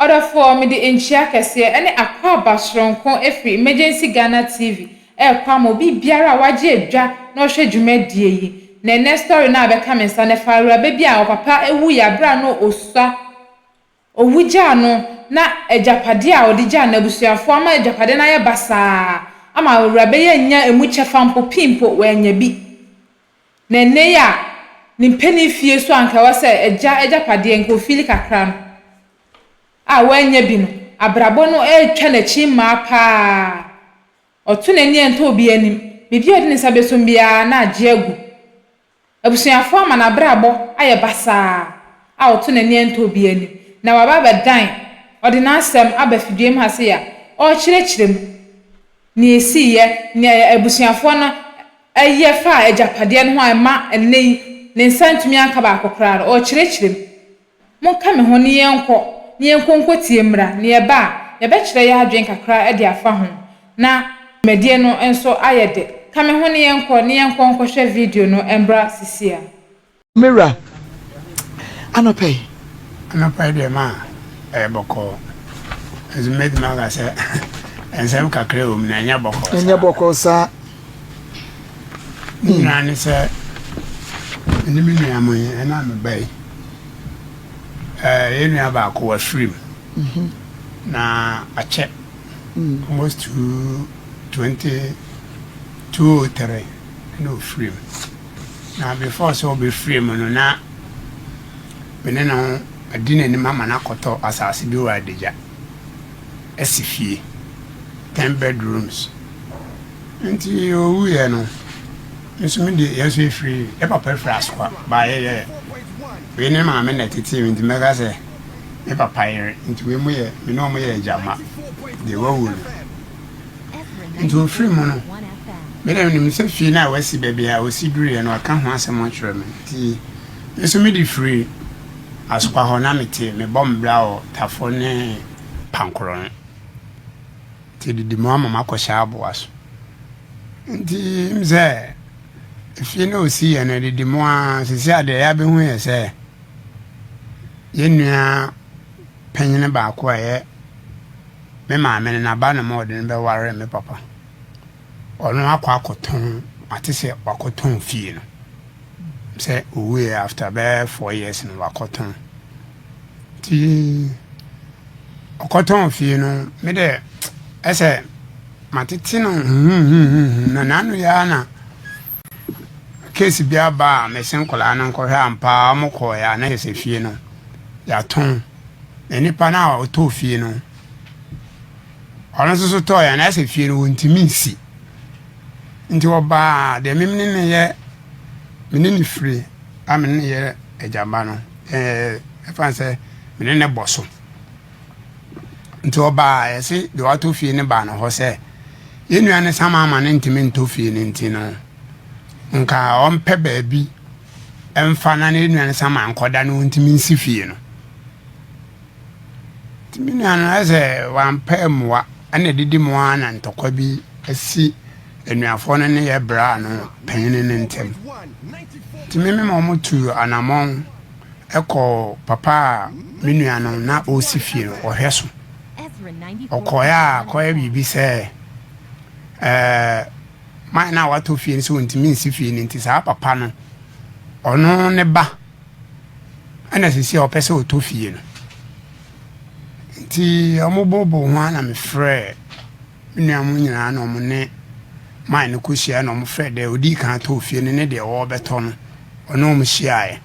Ɔdɔfoɔ, mede nkyia kɛseɛ ne akwaaba soronko firi Emergency Ghana TV rekɔ ama obi biara a wagye adwa na ɔhwɛ dwumadie yi. Na ɛnnɛ story no a ɛbɛka me nsa no ɛfa awuraba bi a ɔpapa wuiɛ aberɛ a na ɔsua. Owu gyaa no na agyapadeɛ a ɔde gyaa n'abusuafoɔ ama agyapadeɛ no ayɛ basaa ama awuraba yi annya ɛmu kyɛfa mpo, pii mpo wannya bi. Na ɛnnɛ yi a ne mpanin fie so a anka ɛwɔ sɛ agya agyapadeɛ nka ɔfiili kakra no a wannya bi no, abrabɔ no retwa n'akyi mmaa pa ara. Ɔto n'ani a ɛntɔ obiara anim, biribi a ɔde ne nsa bɛsum biara na agye agu. Abusuafoɔ ama n'abrabɔ ayɛ basaa a ɔto n'ani ɛntɔ obiara anim na waba abɛdan ɔde n'asɛm aba fidua mu ha sei a ɔrekyerɛkyerɛ mu nea ɛsiiɛ, nea abusuafoɔ no yɛ faa agyapadeɛ no ho a ɛma ɛnnɛ yi ne nsa ntumi anka baako koraa no ɔrekyerɛkyerɛ mu. Monka me ho ne yɛnkɔ na yɛnkɔ nkɔtie mmra, na yɛba a, yɛbɛkyerɛ yɛn adwene kakra de afa ho, na dwumadie no nso ayɛ dɛ. Ka me ho ne yɛnkɔ na yɛnkɔ nkɔhwɛ video no mbra sisia. Me wura, anɔpa yi. Anɔpa yi deɛ ma ɛyɛ bɔkɔɔ. Nso mɛtumi aka sɛ nsɛm kakra wɔ mu na ɛnyɛ bɔkɔɔ saa. Ɛnyɛ bɔkɔɔ saa. Ne nyinaa ne sɛ me ne me nua mo yi ɛna me ba yi ɛɛ yɛn nua baako wafiri mu mhm. na akyɛ mm. almost two twenty two oh three ɛna ofiri mu na before sɛ ɔbɛfiri mu no na me ne no adi n'anim ama no akɔtɔ asase bi wɔ Adagya asi fie ten bedrooms. Nti owuiɛ no, me nso me deɛ yɛn nso yɛfiri yɛ papa firi Asokwa baa yɛyɛ wei ne maame na ɛtetee me nti mɛka sɛ me papa yere nti wei mu yɛ me ne wɔn yɛ agya mma deɛ wawu no nti ofiri mu no me deɛ menim sɛ fie no a wasi baabi a ɔsi duruiɛ no ɔka ho asɛm akyerɛ me nti me nso mede firi Asokwa hɔ na mete mebɔ me bra wɔ Tafo ne Pankorɔ no. Nti didi mu ama makɔhyɛ aboa so. Nti m sɛ efie no osi yɛ no didi mu ara sisi a deɛ yɛabɛhu yɛ sɛ yɛn nua panyin baako a ɛyɛ me maame no n'aba no ma ɔde no bɛware me papa. Ɔno akɔ akɔtɔn ate sɛ wakɔtɔn fie no sɛ owuiɛ after bɛyɛ 4 years no wakɔtɔn. Nti ɔkɔtɔn fie no me dɛ ɛsɛ matete no huhuhuhu na n'ano yɛ ara na case bi aba a mese nkwadaa no nkɔhwɛ ampa a wɔkɔɔeɛ a na yɛ sɛ fie no yɛatɔn na nipa no a ɔtɔɔ fie no ɔno nso so tɔɔeɛ a na ɛsɛ fie no wɔntumi nsi nti ɔbaa deɛ mem ne ne yɛ me ne ne firi a me ne ne yɛ agyaba no ɛɛ ɛfa sɛ me ne ne bɔ so nti ɔbaa yɛse deɛ watɔ fie no baa no hɔ sɛ yɛn nua no sama ama no ntumi ntɔ fie no nti no nka ɔmpɛ baabi ɛmfa na ne nua no sama nkɔda no ɔntumi nsi fie no nti me nua no ɛsɛ wampɛ mmoa ɛna didi mu ara na ntɔkwa bi asi anuafoɔ no ne yɛ braa no panyin no ntam nti me mema ɔmo tu anammɔn ɛkɔ papa a me nua no na ɔresi fie no ɔhwɛ so ɔkɔɛ a kɔyɛ biribi sɛ ɛɛ man no a watɔ fie no sɛ ɔntumi nsi fie no nti saa papa no ɔno ne ba ɛna sisi a ɔpɛ sɛ ɔtɔ fie no nti ɔmo bobo ho a na mefrɛ me nua mo nyinaa na ɔmo ne man no kɔhyia na ɔmo frɛ deɛ ɔdii kan tɔɔ fie no ne deɛ ɔrebɛtɔ no ɔne ɔmo hyiaeɛ.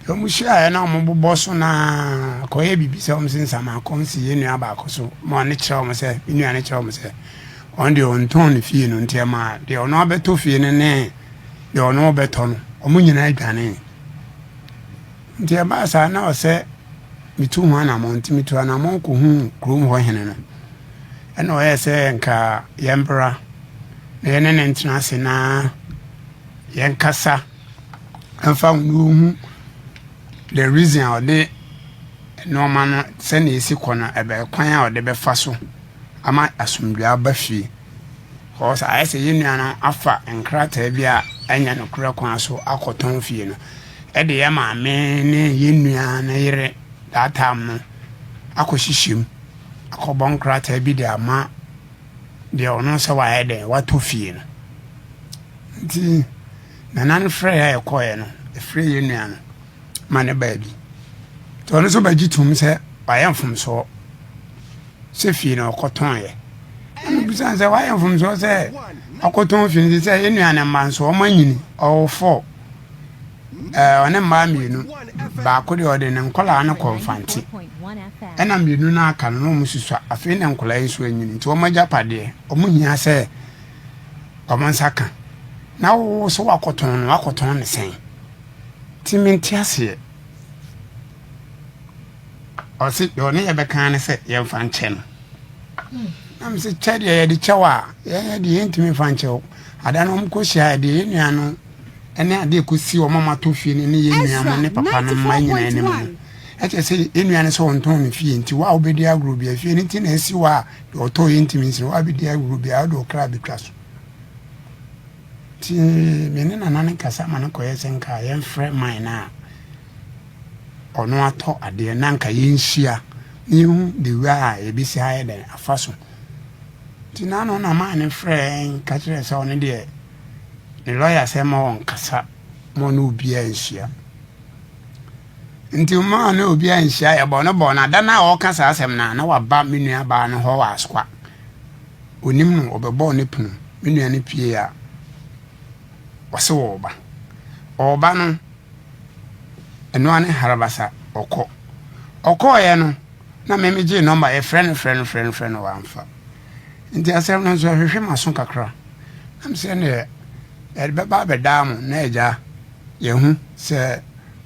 Ɔmo hyiaeɛ na ɔmo bobɔ so naa kɔyɛ biribi sɛ ɔmo sɛ nsamanko si yɛn nua baako so ma ɔne kyerɛ ɔmo sɛ me nua ne kyerɛ ɔmo sɛ ɔno deɛ ɔntɔn ne fie no nti ɛma deɛ ɔno abɛtɔ fie no ne deɛ ɔno ɔbɛtɔ no ɔmo nyinaa dwane. Nti ɛbaa saa na ɔsɛ metu ho anammɔn nti metu anammɔn kɔhuu kurom hɔ hene no ɛna ɔyɛ sɛ nka yɛmbra na yɛne ne ntena ase na yɛnkasa ɛmfa ho na ɔhu the reason a ɔde nneɛma no sɛnea ɛsi kɔ no ɛbɛyɛ kwan a ɔde bɛfa so ama asomdwoe aba fie. Because ayɛ sɛ yɛn nua no afa nkrataa bi a ɛnyɛ nokorɛ kwan so akɔtɔn fie no ɛde yɛ maame ne yɛn nua no yere that time no. akɔhyehyɛ mu akɔbɔ nkrataa bi de ama deɛ ɔno sɛ wayɛ dɛn watɔ fie no. Nti nana no frɛɛ a yɛkɔeɛ no, ɛfrɛ yɛn nua no ma ne baa bi. Nti ɔno nso bɛgye tom sɛ wayɛ mfomsoɔ sɛ fie no ɔkɔtɔnyɛ. Na mebisa no sɛ wayɛ mfomsoɔ sɛ ɔkɔtɔn fie no sɛ yɛn nua no mma nso wɔn anyini ɔwɔ fɔ ɛɛ ɔne mmaa mmienu baako deɛ ɔde ne nkɔlaa no kɔ mfante ɛna mmienu no aka no na wɔn susua afei na nkɔlaa yi nso anyini nti wɔn agyapadeɛ wɔn hia sɛ wɔn nsa ka na wo so wakɔtɔn no wakɔtɔn ne sɛn ti mente aseɛ ɔse deɛ ɔne yɛbɛka ne sɛ yɛmfa nkyɛ no na mese kyɛ deɛ yɛde kyɛw a yɛyɛ deɛ yɛntumi mfa nkyɛw ada no ɔmkɔhyia deɛ yɛ nua no ɛne adeɛ kɔsi wɔn a matɔ fie no ne yɛ nua mo ne papa no mma nyinaa anim no ɛkyɛ sɛ yɛ nua no sɛ ɔntɔn ne fie nti wo a wobɛdi agorɔ bia fie no nti na ɛsi hɔ a deɛ ɔtɔ yɛ ntumi nsi wo a bɛdi agorɔ bia wode wo kra bɛtwa so nti me ne nana no kasa ma no kɔyɛ sɛ nka yɛmfrɛ man no a ɔno atɔ adeɛ na nka yɛnhyia na yɛhu the way a yɛbɛsi ayɛ dɛn afa so nti na no na man no frɛ ka kyerɛ sɛ ɔno deɛ ne lɔya sɛ ma ɔnkasa ma ɔne obiara nhyia nti ma ɔne obiara nhyia yɛbɔ no bɔ no ada no a ɔka saa asɛm no a na waba me nua baa no hɔ wɔ asoa onim no ɔbɛbɔɔ ne pono me nua no pie a ɔse wɔɔba ɔɔba no ɛnoa ne harabasa ɔkɔ ɔkɔɔyɛ no na me megyee nɔmba yɛfrɛ no frɛ no frɛ no frɛ no wamfa nti asɛm no nso ɛhwehwɛ m'aso kakra na mesɛ neɛ yɛde bɛba abɛdaa mo na agya yɛhu sɛ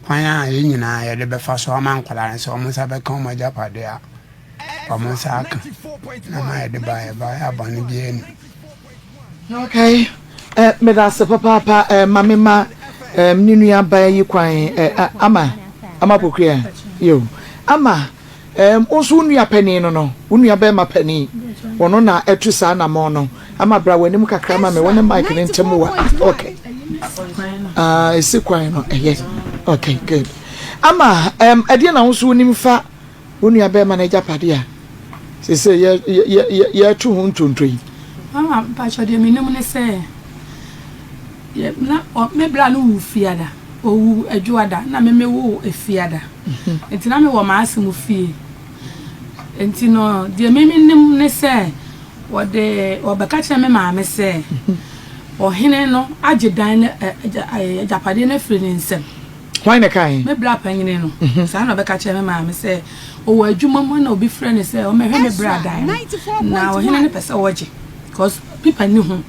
kwan a yɛn nyinaa yɛde bɛfa so ama nkwadaa no sɛ wɔn nsa bɛka wɔn agyapadeɛ a wɔn nsa aka na ma yɛde ba yɛba yɛ abɔne biara ni. Okay, eh, meda ase papaapa eh, ma me ma eh, ne nua baa yi kwan eh, ama ama pokua yo ama eh, wo nso wo nua panin no no wo nua bɛrima panin wɔno na ɛtu saa anamɔn no ama bra w'anim kakra ma me wo ne mic ne ntam wa okay ah, ɛsi kwan no ɛyɛ okay good ama um, ɛdeɛ na wo nso wonim fa Wo nua bɛɛma no agyapadeɛ a seesei yɛ yɛ yɛ yɛreto ho ntonto yi. Mama mpakyɛ deɛ menim ne sɛ yɛ na ɔ me bra no wu fiada owu adwoada na me me wo efiada nti na me wɔ m'ase mu fie nti no deɛ me menim ne sɛ wɔde wɔbɛka kyerɛ me maame sɛ ɔhene no agye dan no ɛ ɛ agyapadeɛ no afiri ne nsam. Hwan na ɛkae? Me bra panyin no, saa na ɔbɛka kyerɛɛ me maame sɛ ɔwɔ adwuma mu na obi frɛ no sɛ ɔmmɛhwɛ me bra dan no, na ɔhene no pɛ sɛ ɔgye because pipa nni ho.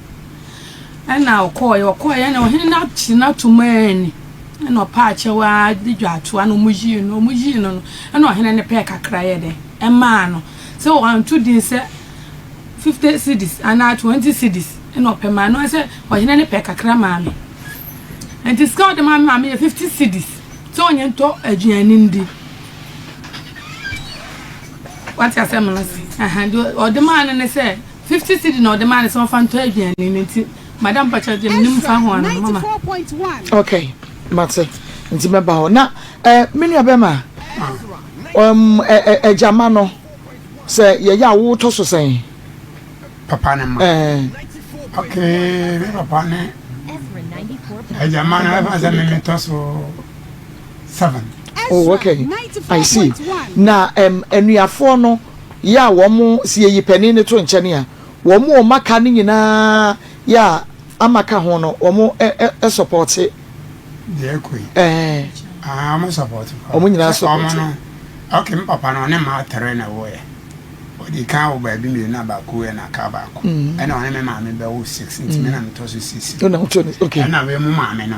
Ɛna ɔkɔɔeɛ, ɔkɔɔeɛ na ɔhene no akye no ato mu anni. Ɛna ɔpaa kyɛw ara de dwaatoa na wɔyii no, wɔyii no no, ɛna ɔhene no pɛɛ kakra yɛ dɛn ɛmaa no. Sɛ wanto din sɛ 50 cedis anaa 20 cedis ɛna ɔpɛ maa no, sɛ ɔhene no pɛɛ kakra maa me. Nti sika a ɔde maa me maame yɛ 50 cedis sɛ ɔnyɛ ntɔ aduane ndi. Wate asɛm no ase? Ɛhɛn, deɛ ɔde maa no ne sɛ 50 cedis na ɔde maa no sɛ ɔmfa ntɔ aduane no nti madam mpakyɛ deɛ menim fa ho ano mama. Okay, mate. Nti mɛba hɔ. Na eh, me nua bɛma, um, eh, eh, agyama no, sɛ yɛyɛ a wotɔ so sɛn? Papa ne ma. Eh. Okay, me papa ne agya ma no ɛfa sɛ me metɔ so seven. Oh, okay. I see. Na um, anuafoɔ no yɛ a wɔn si yɛyi panin no to nkyɛn a wɔn wɔn aka no nyinaa yɛ a ama ka ho no wɔn ɛ ɛ ɛ sɔpɔte. Deɛ ɛkɔ yi. Ɛɛ. Ah, wɔn sɔpɔte. Wɔn nyinaa sɔpɔte. Wɔn no, okay, me papa no ɔne mmaa tere na ɛwɔ yɛ. Ɔdii kan woo baabi mmienu na baako wuiɛ na aka baako. Ɛna ɔne me maame bɛwo six nti me na metɔ so six. Ɛna wei mu maame no,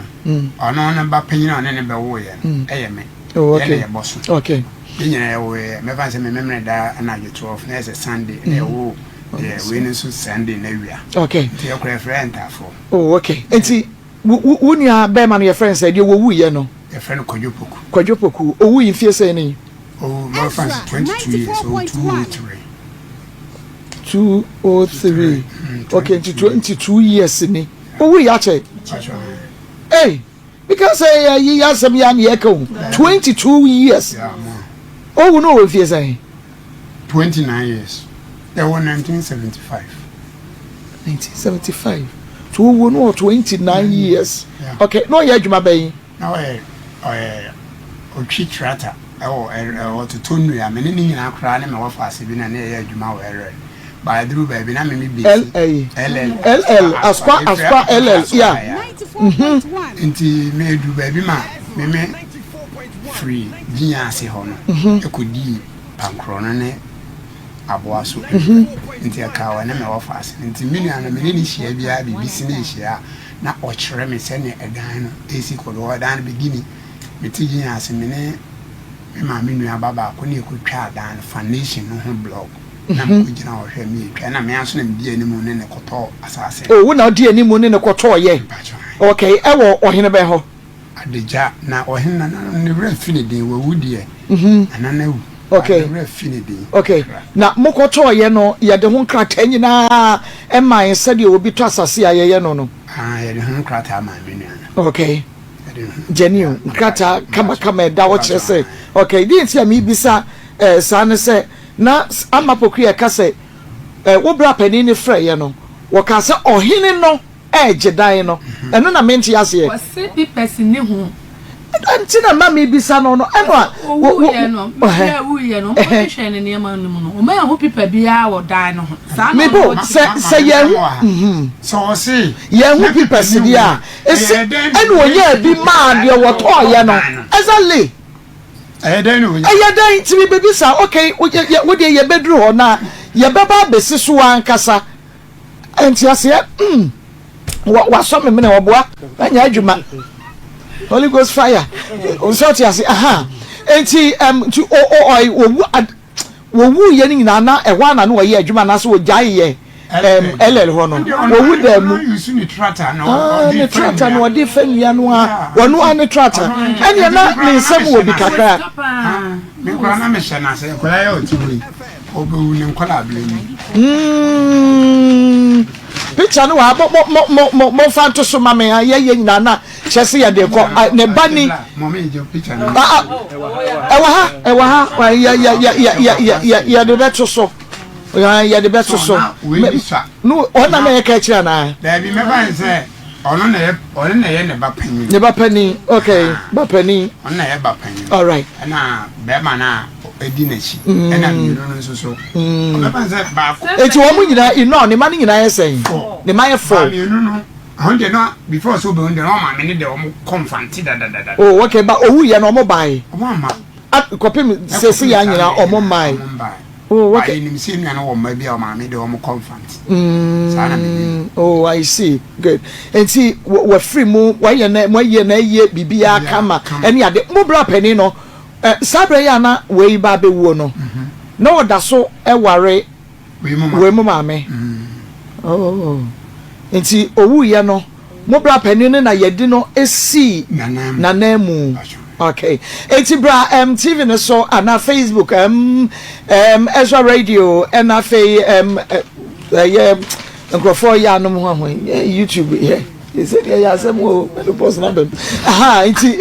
ɔno ne ba panyin a ɔne ne bɛwoeɛ no ɛyɛ me. Yɛn na yɛbɔ so. Yɛn nyinaa yɛwoeɛ. Mɛfa no sɛ me Memeneda anadwo 12 na ɛyɛ sɛ Sunday na yɛwoo deɛ wei no nso Sunday na awia. Nti yɛkora yɛfrɛ yɛn ntaafoɔ. Oh, okay. Nti wo nua bɛrima no yɛfrɛ no sɛ deɛ wɔwuiɛ no? Yɛfrɛ no Kwadwo Poku. Kwadwo Poku. Owui mfie sɛn ni? Oh, my friends, 22 years, oh, 203. 203. Okay, nti 22 years ni. Owu ya kyɛ. Hey, because eh yi ya asɛm ya na yɛka o. 22 years. Owu no wɔ mfie sɛn? 29 years. Ɛwɔ 1975. 1975. Nti owuo no wɔ 29 years. Okay, na ɔyɛ adwuma bɛn? Na ɔyɛ ɔyɛ ɔtwi tractor ɛwɔ ɛɛ ɔtotɔ nnua. Me ne ne nyinaa koraa ne me wɔfaase bi na ne yɛyɛ adwuma wɔ LL. Ba aduru baabi na me me besi. LL. LL Asukwa Asukwa LL yeah. Nti me edu baabi ma me me firi Gyinya ase hɔ no ɛkɔdii Pankorɔ no ne aboa so adwuma. Nti ɛkaa ɔne me wɔfaase no. Nti me nua no me ne no hyia biara biribi si na yɛhyia a na ɔkyerɛ me sɛnea ɛdan no resi kɔ do. Ɛdan no bedi ni, metse gyina ase, me ne me maame nua ba baako na yɛkɔtwaa dan no foundation no ho block na mekɔgyina hɔ hwɛ me yɛtwa na me ara nso na medi anim ne no kɔtɔɔ asase no. Oh, wo na wodi anim ne no kɔtɔɔyɛ? Mpakyɛw, ae. Okay, ɛwɔ ɔhene bɛn hɔ? Adagya, na ɔhene nana no ne werɛ afi ne din, wawu deɛ, nana no awu, but ne werɛ afi ne din Okay, kakra. na mokɔtɔeɛ no, yɛde ho nkrataa nyinaa mae sɛdeɛ obi tɔ asase a yɛyɛ no no? Ah, yɛde ho nkrataa maa me nua no. Okay, Yɛde ho genuine, nkrataa kamakama ɛda hɔ kyerɛ sɛ, okay, deɛ nti a mebisa eh, saa ne sɛ, na Ama Pokuya ka sɛ, eh, wo bra panin no frɛeɛ no, wɔkaa sɛ ɔhene no ɛregye dan no ɛno na mente aseɛ. Ɔse papers nni ho. Ɛno nti na ma mebisa no no ɛno a. Owuiɛ no mebia wuiɛ no ɔmo hwehwɛ ne nneɛma no mu no ɔmo anhu paper biara wɔ dan no ho saa na Mebo sɛ sɛ yɛn Sɛ ɔse yɛn ho papers deɛ a ese ɛna ɔnyaa bi maa deɛ wɔtɔɔyɛ no exactly. Ɛyɛ dɛn na ɔnya. Ɛyɛ dɛn nti mebɛbisa okay wo deɛ yɛbɛduru hɔ na yɛbɛba abɛsi so ankasa. Nteaseɛ mm wasɔ me mene ɔboa manya adwuma Holy Ghost fire nsɛ ɔte ase aha nti ɛm nti o o ɔyi owu ad wowu yɛ no nyinaa na ɛhɔ ana na ɔyɛ adwuma anaasɛ ɔgyae yɛ ɛm LL hɔ no wowu dan mu ah ne tractor na ɔde fa nnua no a ɔno a ne tractor ɛnneɛ na ne nsam wɔ bi kakra. Me koraa na mehyɛ no ase akwadaa yɛ ɔte hɔ yi. Ɔbɛwu ne nkwadaa-berɛ mu. Mm, picture no wɔ ha mo mo mo mo momfa nto so ma me ha yɛyɛ nyinaa na kyerɛ sɛ yɛde kɔ ah, ne ba ni ah, ah, ɛwɔ ha ɛwɔ ha ah, yɛ yɛ yɛ yɛ yɛ yɛ yɛ yɛde bɛto so yɛde bɛto so no ɔna na yɛka akyerɛ anaa. Daabi mɛfa ne sɛ ɔno na yɛ ɔno na yɛ ne ba panyin. Ne ba panyin okay ba panyin. Ɔno na yɛ ba panyin. All right. Ɛna bɛrima na di n'akyi ɛna mmienu no nso so ɔbɛfa sɛ baako. Eti wɔn nyinaa ino ne ma no nyinaa yɛ sɛn ne ma yɛ fɔ. Ba mmienu no wɔn deɛ no before so bɛn deɛ no wɔn maame ne deɛ wɔn kɔ nfante dadadada. Oh okay ba owu yɛ no wɔn baae. Wɔn ama. Kɔpem sese yɛ nyinaa wɔn mmae. Wɔn mmae. Oh okay. Ba yɛ nim sɛ nua no wɔ mma bi a wɔn maame deɛ wɔn kɔ nfante. Saa na mi nim. Oh I see good nti wɔfiri mu wɔayɛ na wɔayɛ na ɛyɛ biribiara kama ɛne ade mo bra panin no. Saa berɛ yi a na wei reba abɛwuo no, na ɔda so ware wei mo maame. Oh. Nti ɔwuiɛ no, mo bra panin no na yɛde no sii n'ananmu. Okay. Nti bra um, TV no so anaa Facebook, um, um, Ezra Radio, ɛna afei um, ɛyɛ nkurɔfoɔ yɛ anom ho aho YouTube yɛ. Sɛ deɛ yɛ asɛm o menopause na bɛm aha nti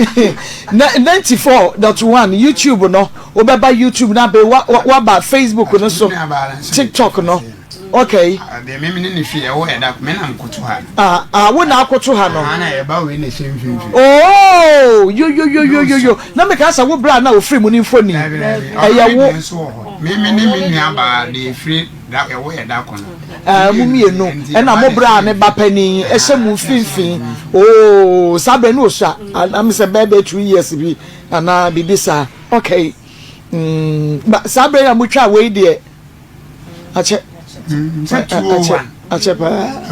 94.1 YouTube no wobɛba YouTube na abɛ waba Facebook no so TikTok no okay. Deɛ me ne ne fie ɛwɔ ɛda me na nkoto ha no. Ah ah wo na akoto ha no. Ah na ɛba wei na ɛhyɛ mfimfini. Oh yo yo yo yo yo yo na meka sɛ wo bra na ofiri mu ne mfoni ɛyɛ wo. Me me ne me nua baa deɛ efiri Da ɛwɔ yɛ da ko no. Ɛɛ mo mmienu ɛna mo bra ne ba panin ɛhyɛ mo mfimfini ooo saa bɛn no osua anam sɛ bɛɛ bɛɛ 2 years bi anaa biribi saa okay mm ba saa bɛn a mo twa wei deɛ akyɛ akyɛ akyɛ paa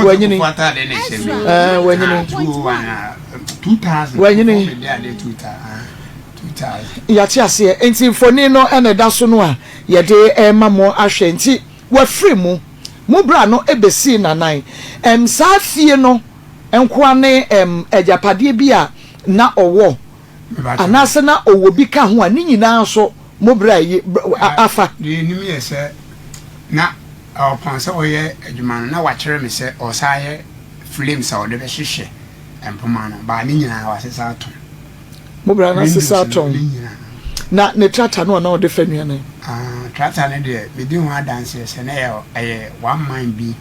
wanyini ɛɛ wanyini wanyini. Yɛate aseɛ. Nti mfoni no na ɛda so no a yɛde rema mo ahwɛ. Nti wafiri mu. Mo bra no bɛsii n'anan. Ɛm saa fie no nkoa ne ɛm agyapadeɛ bi a na ɔwɔ anaasɛ na ɔwɔ bi ka ho a ne nyinaa nso mo bra yi afa. Deɛ yɛnim yɛ sɛ na ɔpɔn sɛ ɔyɛ adwuma no na wakyerɛ me sɛ ɔsan yɛ flames a ɔde bɛhyehyɛ mpoma no baa ne nyinaa wasesa atɔn. Mo bra no asesa atɔn. Na ne tractor no a na ɔde fa nnuane no? Ah, tractor no deɛ, medi ho adanseɛ sɛ na ɛyɛ ɛyɛ one man bi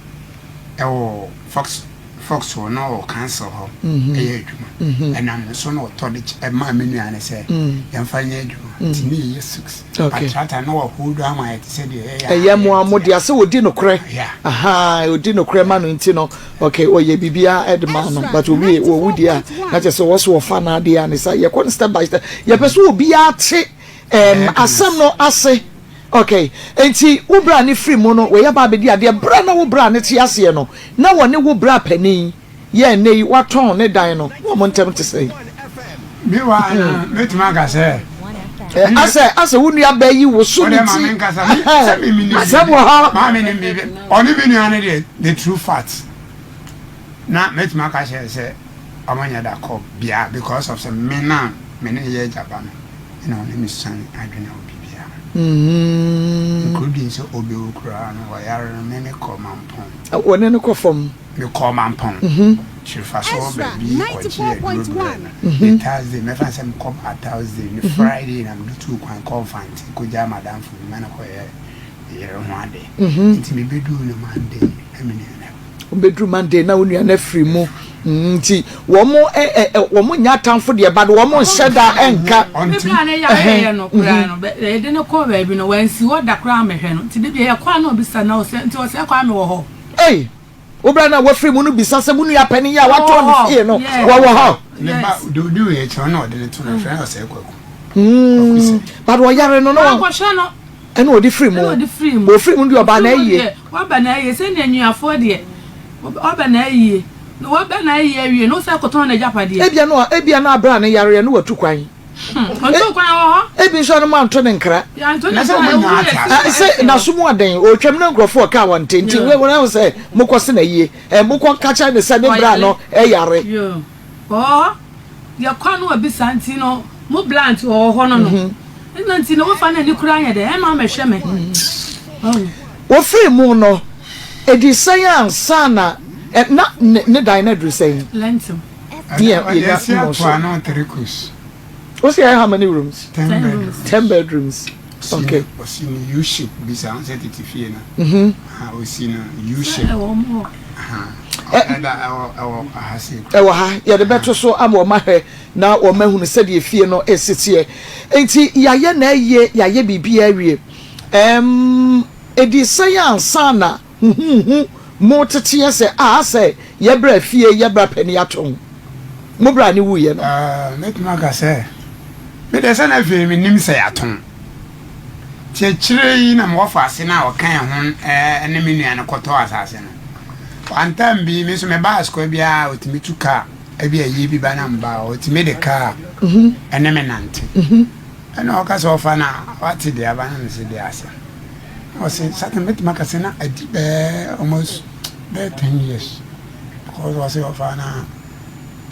ɛwɔ Fox Fox hɔ na ɔwɔ council hɔ ɛyɛ adwuma. Ɛnam ne so na ɔtɔ de kyɛ ɛmaa me nua no sɛ yɛmfa nyɛ adwuma. Nti ne yɛyɛ six. But tractor no wɔ hold ama yɛ te sɛ deɛ ɛyɛ a Ɛyɛ mo a yɛnte mo dea sɛ ɔdi nokorɛ. Yeah. Ahaa, ɔdi nokorɛ ma no nti no. Ok ɔyɛ biribiara de maa no but owie wɔwu deɛ a na kyerɛ sɛ wɔso wɔfa n'adeɛ a ne sa yɛkɔ no step by step yɛpɛ sɛ obiara te um, asɛm no ase ok nti wo bra ne firi mu no wɔyɛ ba abɛdi adeɛ berɛ na wo bra ne te aseɛ no na wɔne wo bra panin yɛ ɛnɛ yi watɔn ne dan no na wɔn ntɛm te sɛn. Meanwhile no mɛtumi aka sɛ Asɛ asɛ wo nua bɛ yi woso ne ti asɛm wɔ hɔ. Maame nim biribi ɔne me nua no deɛ the true fact na mɛtumi aka kyerɛ sɛ ɔmo nyɛ da kɔ bia because of sɛ me na me ne yɛ agya ba no ɛna ɔne me suane adwene wɔ biribiara including sɛ ɔbɛwu koraa no ɔyare no me me kɔ mampɔn. Wɔne no kɔ fam. Mekɔɔ Mampong, Kyirifa so hɔ baabi kɔgyee aduro brɛɛ no. Ne Thursday, mɛfa no sɛ mekɔ baa Thursday, ne Friday na mede tuu kwan kɔɔ Mfante kɔgyaa m'adamfo bi ma no kɔyɛɛ me yere ho ade. Nti mebɛduu no Monday na me nua no awu. Wobɛduru Monday na wo nua no afiri mu. Nti wɔn ɛ ɛ wɔn nyɛ atamfo deɛ but wɔn nhyɛ da nka. Me bra no yareɛ no koraa no, yɛde no kɔɔ baabi no, wansi hɔ da koraa ammɛhwɛ no. Nti da biara yɛkɔ a na ɔbisa na ɔsɛ, nti ɔsɛ Kwame wɔ hɔ? Ei! Wo bra no a wafiri mu no bisa sɛ, Mo nua panin yi a watɔn ne fie no, wɔwɔ hɔ? Ne ba deɛ ɔdi wei akyi ɔno na ɔde no to no yɛfrɛ no Ɔsɛe Kwaku. Kwaku sɛ. But ɔyare no na Wankɔhwɛ no. Ɛna ɔde firi mu. Ɛna ɔde firi mu. Ɔfiri mu deɛ ɔbaa na ayie. Waba na ayie sɛnea anuafoɔ deɛ ɔba na ayie na waba na ayie awie no wosɛ kɔtɔn n'agyapadeɛ. Ebia no ebia na abere a ne yareɛ no watu kwan. Ɔntu kwan wɔ hɔ. Ebi nso a no moanto ne nkra. Yɛanto ne nkra, ɛwɔ mu yɛ sɛ. N'aso mu aden, ɔretwam na nkurɔfoɔ reka a wɔnte nti wɔn ahu sɛ mokɔ se na yie. Mokɔ ka kyerɛ no sɛ ne bra no yare. Wɔ hɔ, yɛkɔ a na wabisa nti no mo bra nti ɔwɔ hɔ no no. Ɛna nti no wofa n'ani koraa nyɛ dɛ ɛma mɛhwɛ me. Wɔfiri mu no, ɛdi sɛn ansa na na ne dan no aduru sɛn? Lɛntim. Deɛ yɛnya mmɔ so. Wo se ɛyɛ how many rooms? Ten bedrooms. Ten bedrooms. Okay. Ɔsi no U shape bi saa sɛ tete fie no. Mhm. Ɔsi no U shape. Ɛwɔ mu hɔ. Ɛda ɛwɔ ɛwɔ ha se. Ɛwɔ ha yɛde bɛto so ama wɔn ahwɛ na wɔn ahunu sɛdeɛ fie no esi teɛ. Nti yɛayɛ na ɛyɛ yɛayɛ biribi awie. Ɛm edi sɛn ansa na Huhuuhu mo teteɛ sɛ ah asɛ yɛ bra fie yɛ bra pɛ ne yɛatɔn mo bra ne wuiɛ no. Ah mɛtumi aka sɛ me deɛ sɛ na afei menim sɛ yɛatɔn nti akyire yi na mewɔ faase no a ɔka yɛn ho ne me nua no kɔtɔɔ asase no one time bi me nso mebaa sukuu biara ɔtumi tu kaa ebi ayie bi ba na mba ɔtumi de kaa ɛne me nante ɛna ɔka sɛ ɔfa na wate deɛ aba na mese deɛ asɛm Ɔse satan mɛtumi aka sɛ na adi bɛɛ almost bɛɛ ten years because ɔse ɔfa na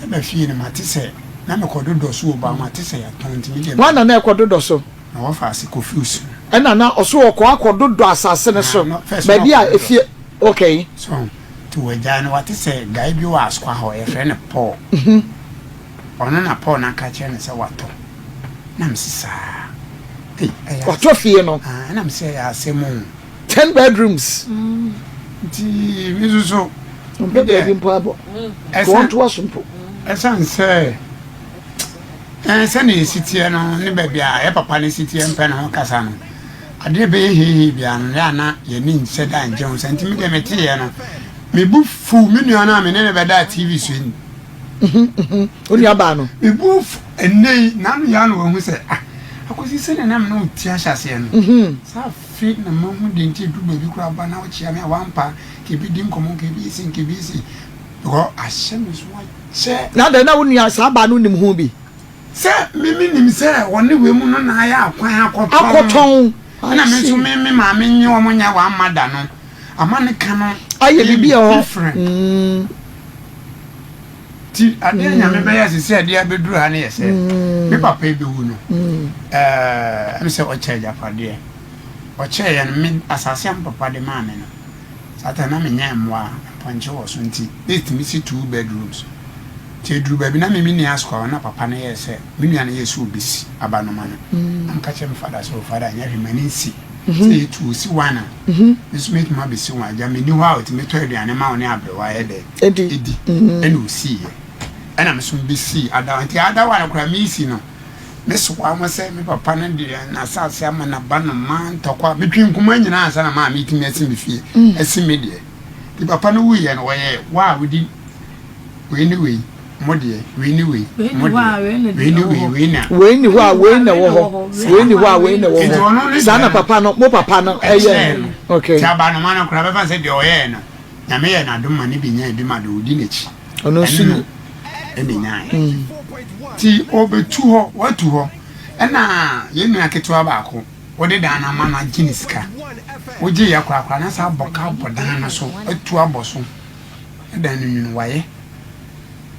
dada fie no mate sɛ na mekɔ dodɔ so wɔ ba mate sɛ yɛtɔn nti me deɛ. Hwan na na ɛkɔ dodɔ so? Na wɔfa ase Kofi Osu. Ɛna na ɔso ɔkɔ akɔ dodɔ asase no so baabi a efie okay. So nti wɔagyae no wate sɛ guy bi wɔ Asokwa hɔ yɛfrɛ no Paul. Ɔno na Paul no aka kyerɛ no sɛ watɔ. Na mese saa. Ei, ɛyɛ Watɔ fie no. Ah, na mese ɛyɛ asɛm o. Ten bedrooms. Nti me nso so. Ɔmpɛ baabi mpo abɔ. Wɔn to aso mpo. Ɛsan sɛ ɛn sɛnea esi teɛ no ne baabi a yɛ papa no si teɛ mpɛ ne ho kasa no adeɛ bɛyɛ heihei biara no yɛ ana yɛne nhyɛ da ngye ho sɛ nti me deɛ meteeɛ no me bo fuw me nua no a me ne no bɛdaa TV so yi Wo nua baa no. Me bo afu ɛnnɛ yi, n'ano yɛ a na wahu sɛ ah, Akwasi sɛdeɛ na me ne wo te ahyɛaseɛ no, saa afe na mahu deɛ nti ɛduru baabi koraa ba na wokyea me a wampa, nka ɛbɛdi nkɔmmɔ, nka ɛbɛyɛ sei, nka ɛbɛyɛ sei, because ahyɛ me so akyɛ. Na adɛn na wo nua saa baa no nim ho bi? Sɛ me menim sɛ ɔne wei mu no na ayɛ akwan akɔtɔn. Akɔtɔn. Ɛna me nso me me maame nye wɔn nyɛ wamma da no, ama ne ka no ayɛ biribi wɔ hɔ. Different. Ti adeɛ a Nyame bɛyɛ sisi adeɛ abɛduru ha no yɛ sɛ me papa yi bɛwu no ɛɛ ɛm sɛ ɔkyɛ agyapadeɛ ɔkyɛɛ yɛ no me asase a me papa de maa me no saa ta na menyɛ mmoa mpɔnkye wɔ so nti na ɛtumi si two bedrooms. Nti ɛduru baabi na me menni asukwa hɔ na papa no yɛɛ sɛ me nua no yɛɛ sɛ ɔbɛsi abanoma no. Na meka kyerɛɛ me fada sɛ, oh fada nyɛ hwee m'ani nsi sɛ yɛtu ɔsi one a me nso mɛtumi abɛsi one. Agya menni hɔ a ɔtumi tɔ aduane ma wo ne aberewa yɛ dɛ ɛdi. Ɛna ɔsiiɛ. Ɛna me nso mebɛsii adawa. Nti adawa no koraa mesi no me soa mo sɛ me papa no de n'asase ama n'abanoma ntɔkwa. Metwi nkoma nyinaa ansa na maa metumi asi me fie asi me deɛ. Nti papa no wuiɛ no wɔyɛɛ wo a wodi wei ne wei mo deɛ, wei ne wei mo deɛ, wei ne wei, wei na. Wei ni hɔ a wei na ɛwɔ hɔ, wei ni hɔ a wei na ɛwɔ hɔ. Saa na papa no, mo papa no ɛyɛɛ no. Okay. Nti abanoma no koraa bɛfa sɛ deɛ ɔyɛɛ no, Nyame yɛɛ no adom ma ne bi nyaa bi ma deɛ ɔdi n'akyi. Ɔno nso ni. Ɛna nyaeɛ. Nti ɔbɛtu hɔ, watu hɔ, ɛna yɛn nua ketewa baako. Wode dan no ama no agye ne sika. Wogye yɛ korakora na saa abɔ ka abɔ dan no so, atu abɔ so. Na dan no nwunu wayɛ.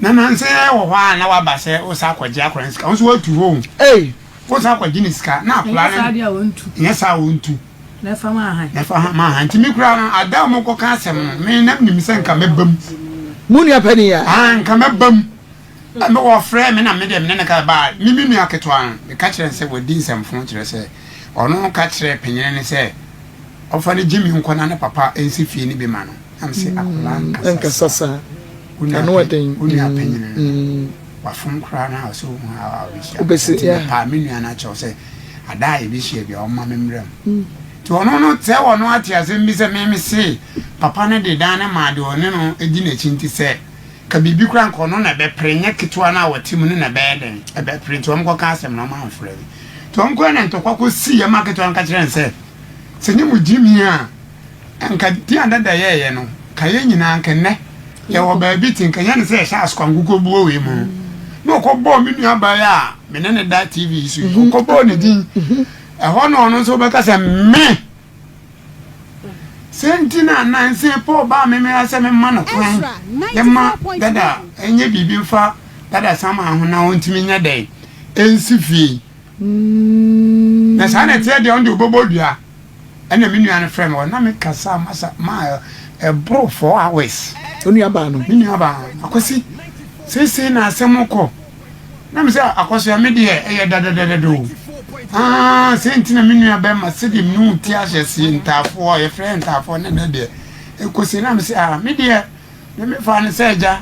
Na nansa yi wɔ hɔ a na waba sɛ wosa akɔgye akora no sika. Wo nso woatu hɔ o. Ei! Wosa akɔgye ne sika na akora no. Ɛnyɛ saa deɛ a wɔntu. Ɛnyɛ saa a wɔntu. Na ɛfa ma ahan. Na ɛfa ma ahan. Nti me koraa no, ada a wɔkɔka asɛm no, me na menim sɛ nka mɛba mu. Mo nua panin a? Ah, nka mɛba mu. Ɛnna wɔfrɛɛ me na me deɛ me ne no ka baa me me nua ketewa no, meka kyerɛɛ no sɛ wadi nsɛmfo kyerɛ sɛ ɔno ka kyerɛɛ panin no sɛ ɔmfa no Jimmy nkɔ na ne papa nsi fie no bi ma no. Na mese akwadaa nkasa saa. Wo nua panyin no wafom koraa na ɔsɛ ohu how a wobɛhyia. Nti mepaa me nua no akyɛw sɛ ada a yɛbɛhyia bi a ɔmma me mmra mu. Nti ɔno no sɛ ɔno ate asɛm bi sɛ me mese papa no de dan no maa deɛ ɔne no di n'akyi nti sɛ Ka biribi koraa nka ɔno na ɛbɛpere nyɛ ketewa no a ɔte mu no na ɛbɛyɛ dɛn ɛbɛpere nti wɔn kɔka asɛm no wɔn amfrɛ me nti wɔn kɔɛ na ntɔkwa kɔ sii ɛma ketewa no ka kyerɛ no sɛ sɛ nye mo gyimi a nka di a dada yɛɛyɛ no ka yɛ nyinaa nka nnɛ yɛwɔ baabi te nka nyɛ ne sɛ yɛhyɛ asokwa nkokɔ buo wei mu na ɔkɔ bɔɔ me nua baa yi a me ne ne da tv yi so yi ɔkɔ bɔɔ ne din ɛhɔ na ɔno nso bɛka sɛ me Sɛ nti na nansa yi Paul baa me mea sɛ memma no kwan yɛma dada nyɛ biribi mfa dada saman ho na ɔntumi nyɛ dɛn nsi fie. Na saa na ɛteɛ deɛ ɔno deɛ ɔbɛbɔ dua. Ɛna me nua no frɛ me hɔ na me kasa masa ma ɛboro 4 hours. Wo nua baa no? Me nua baa no. Akwasi, seesei na asɛm kɔ. Na me sɛ Akɔsoa me deɛ ɛyɛ dadadadada o. Aa sɛ nti na me nua bɛma sɛdeɛ me ne wo ti ahyɛseɛ ntaafoɔ yɛfrɛ ntaafoɔ ne nɛ deɛ ɛkɔsi na me sɛ aa me deɛ me me fa no sɛ agya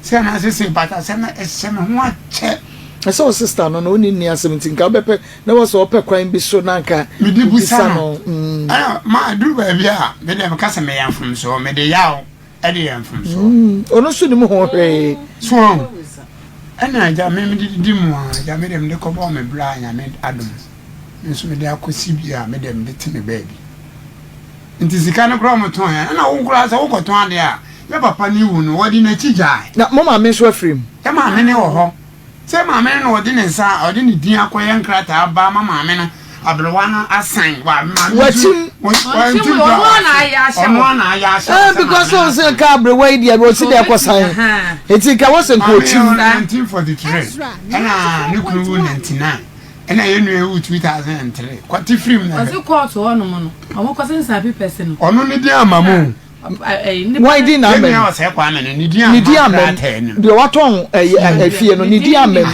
sɛ na sese but asɛm no ɛhyɛ me ho akyɛ. Ɛsɛ wo sister no na ɔnni nni asɛm nti nka wobɛpɛ na wɔ sɛ ɔpɛ kwan bi so na nka mede busa no. Ɛna ma duru baabi a me deɛ meka sɛ meyɛ mfomsoɔ mede yaw ɛde yɛ mfomsoɔ. Ɔno nso nim ho hwee. So ɔho ɛna agya me mede didi mu a agya me deɛ mede kɔbɔɔ me bra a nyame adom me nso mede akɔsi bi a me deɛ mede te me baabi nti sika no koraa ɔmo tɔn yɛ ɛna wo koraa sɛ wokɔtɔn adeɛ a yɛ papa ne wu no wɔde n'akyi gyae. Na mo maame nso afiri mu. Yɛ maame ne wɔ hɔ. Sɛ maame no na ɔde ne nsa ɔde ne din akɔyɛ nkrataa aba ama maame no aberewa no asan wa maame nso Wakyim. wantim Ɔno koraa ara na ayɛ ahyɛ ɔno hɔ. ara na ayɛ ahyɛ hɔ Eh, sɛ because maame no sɛ ɔsɛ asan. nka aberewa yi deɛ ɔsi dɛ ɛkɔ san eti nka wɔsɛ nka Maame yɛ ɔkyim. wɔ 1943 ɛna ne kunu wu 99 ɛna yɛn nua wu 2003 kɔte firim na hwɛ. Ɔsi kɔɔto hɔnom no, ɔmo kɔ sensan papers no. Ɔno ne din ama mu. Wɔn din na amam. Ne din amam. Deɛ watɔn efie no ne din amam.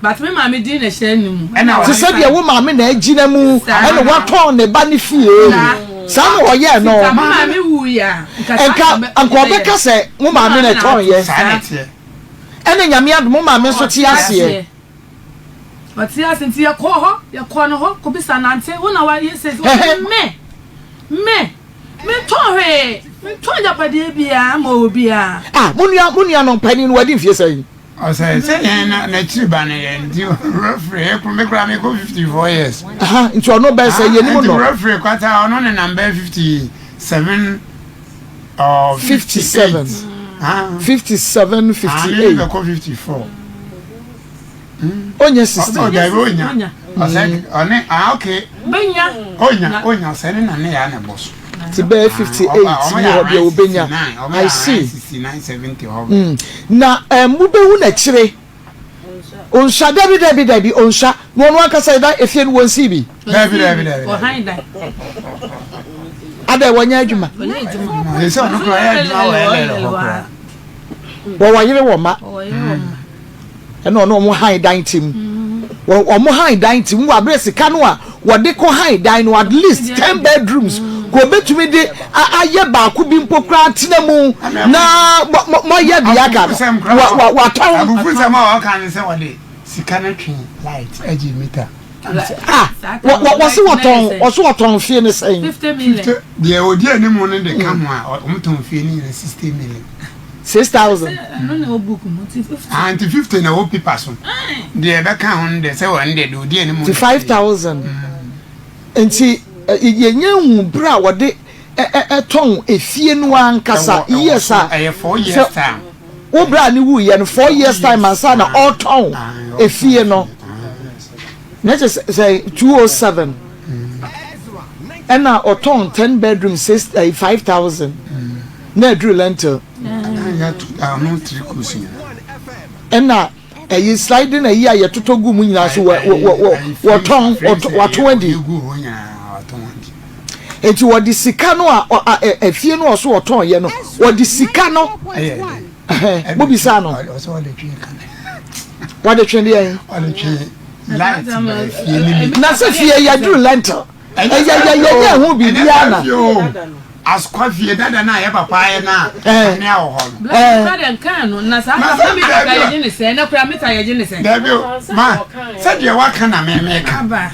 But me maame din na ɛhyɛ ne mu. Te sɛ deɛ wo maame na agyina mu ɛna watɔn ne ba ne fie. Saa na ɔyɛɛ no. Nka nka ɔbɛka sɛ wo maame na ɛtɔn yɛ. Ɛna nyame adom wo maame nso te aseɛ. Ɔte ase nti yɛkɔɔ hɔ yɛkɔɔ ne hɔ kɔbisa nante wo na wayɛ sɛ sɛ me me. Mentɔn hwee, mentɔn agyapadeɛ biara mma obiara. Ah, mo nua, mo nua no panin no wadi mfie sɛn? Ɔsɛ sɛ yɛn na n'akyiri ba no yɛn nti roughly ekuru me kura me kɔ 54 years. Aha, nti ɔno bɛn sɛ yɛn mu no. Nti roughly kwata ɔno ne nam bɛn 57 or 57. 57, 58. Ah, me bɛkɔ 54. Onya 60. Oh, dabi onya. Ɔsɛ ɔne ah okay. Benya. Onya onya ɔsɛ ne na ne ya na ɛbɔ so. Ti bɛyɛ 58 mu hɔ deɛ obenya. I see. 69 70 hɔ. Mm. Na eh, mobɛhu n'akyire. Onsua dabi dabi dabi onsua na ɔno ankasa ɛda efie no wɔnsii bi. Dabi dabi dabi. Ɔhan dan. Adɛ wɔnyɛ adwuma. Ɔnyɛ adwuma. Ɛsɛ ɔno koraa yɛ adwuma wɔ LL hɔ koraa. Wɔwɔ yere wɔ mma. Ɔwɔ yere wɔ mma. Ɛna ɔne wɔn han dan te mu. Wɔn han dan te mu wɔ abere sika no a wɔde kɔ han dan no at least 10 bedrooms kò obetumi de ayɛ baako bi mpo koraa tena mu na moayɛ deɛ aka no watɔn. Abufusɛm a wɔka ne sɛ wɔde sika no twe light agye mita. Ah, wɔse wɔtɔn wɔse wɔtɔn fie ne sɛn? 50 deɛ ɔdi anim no de ka ho a wɔn tɔn fie no nyina 60 million. 6,000. Ah, nti 50 na ɛwɔ pipa so. Deɛ ɛbɛka ho no deɛ sɛ wɔn deɛ deɛ ɔdi anim. Nti 5,000. Nti yɛnyɛ hu berɛ a wɔde tɔn efie no ankasa years a sɛ wo berɛ a ne wuiɛ no 4 years time ansa na ɔtɔn efie no. Na kyerɛ sɛ 207 ɛna ɔtɔn 10 bedroom 6 5,000 na aduru lentil. Ɛna ɛyi sliding ɛyi a yɛtotɔ gu mu nyinaa so wɔ wɔ wɔ wɔtɔn wɔtɔn adi. Eti wɔde sika no a efie no ɔso wɔtɔn yɛ no wɔde sika no mo bisa no wɔde twe deɛ. Na sɛ fie yɛduru lentil. Ɛyɛ yɛ yɛ yɛ ho biribiara na. Asokwa fie dada na yɛ papa ayɛ na kanea wɔ hɔ no. Black kura nkan no na saa na mita kura yɛ gye ne sɛ na kura mita yɛ gye ne sɛ. Dabi o ma sɛ deɛ waka na mɛ mɛ ka.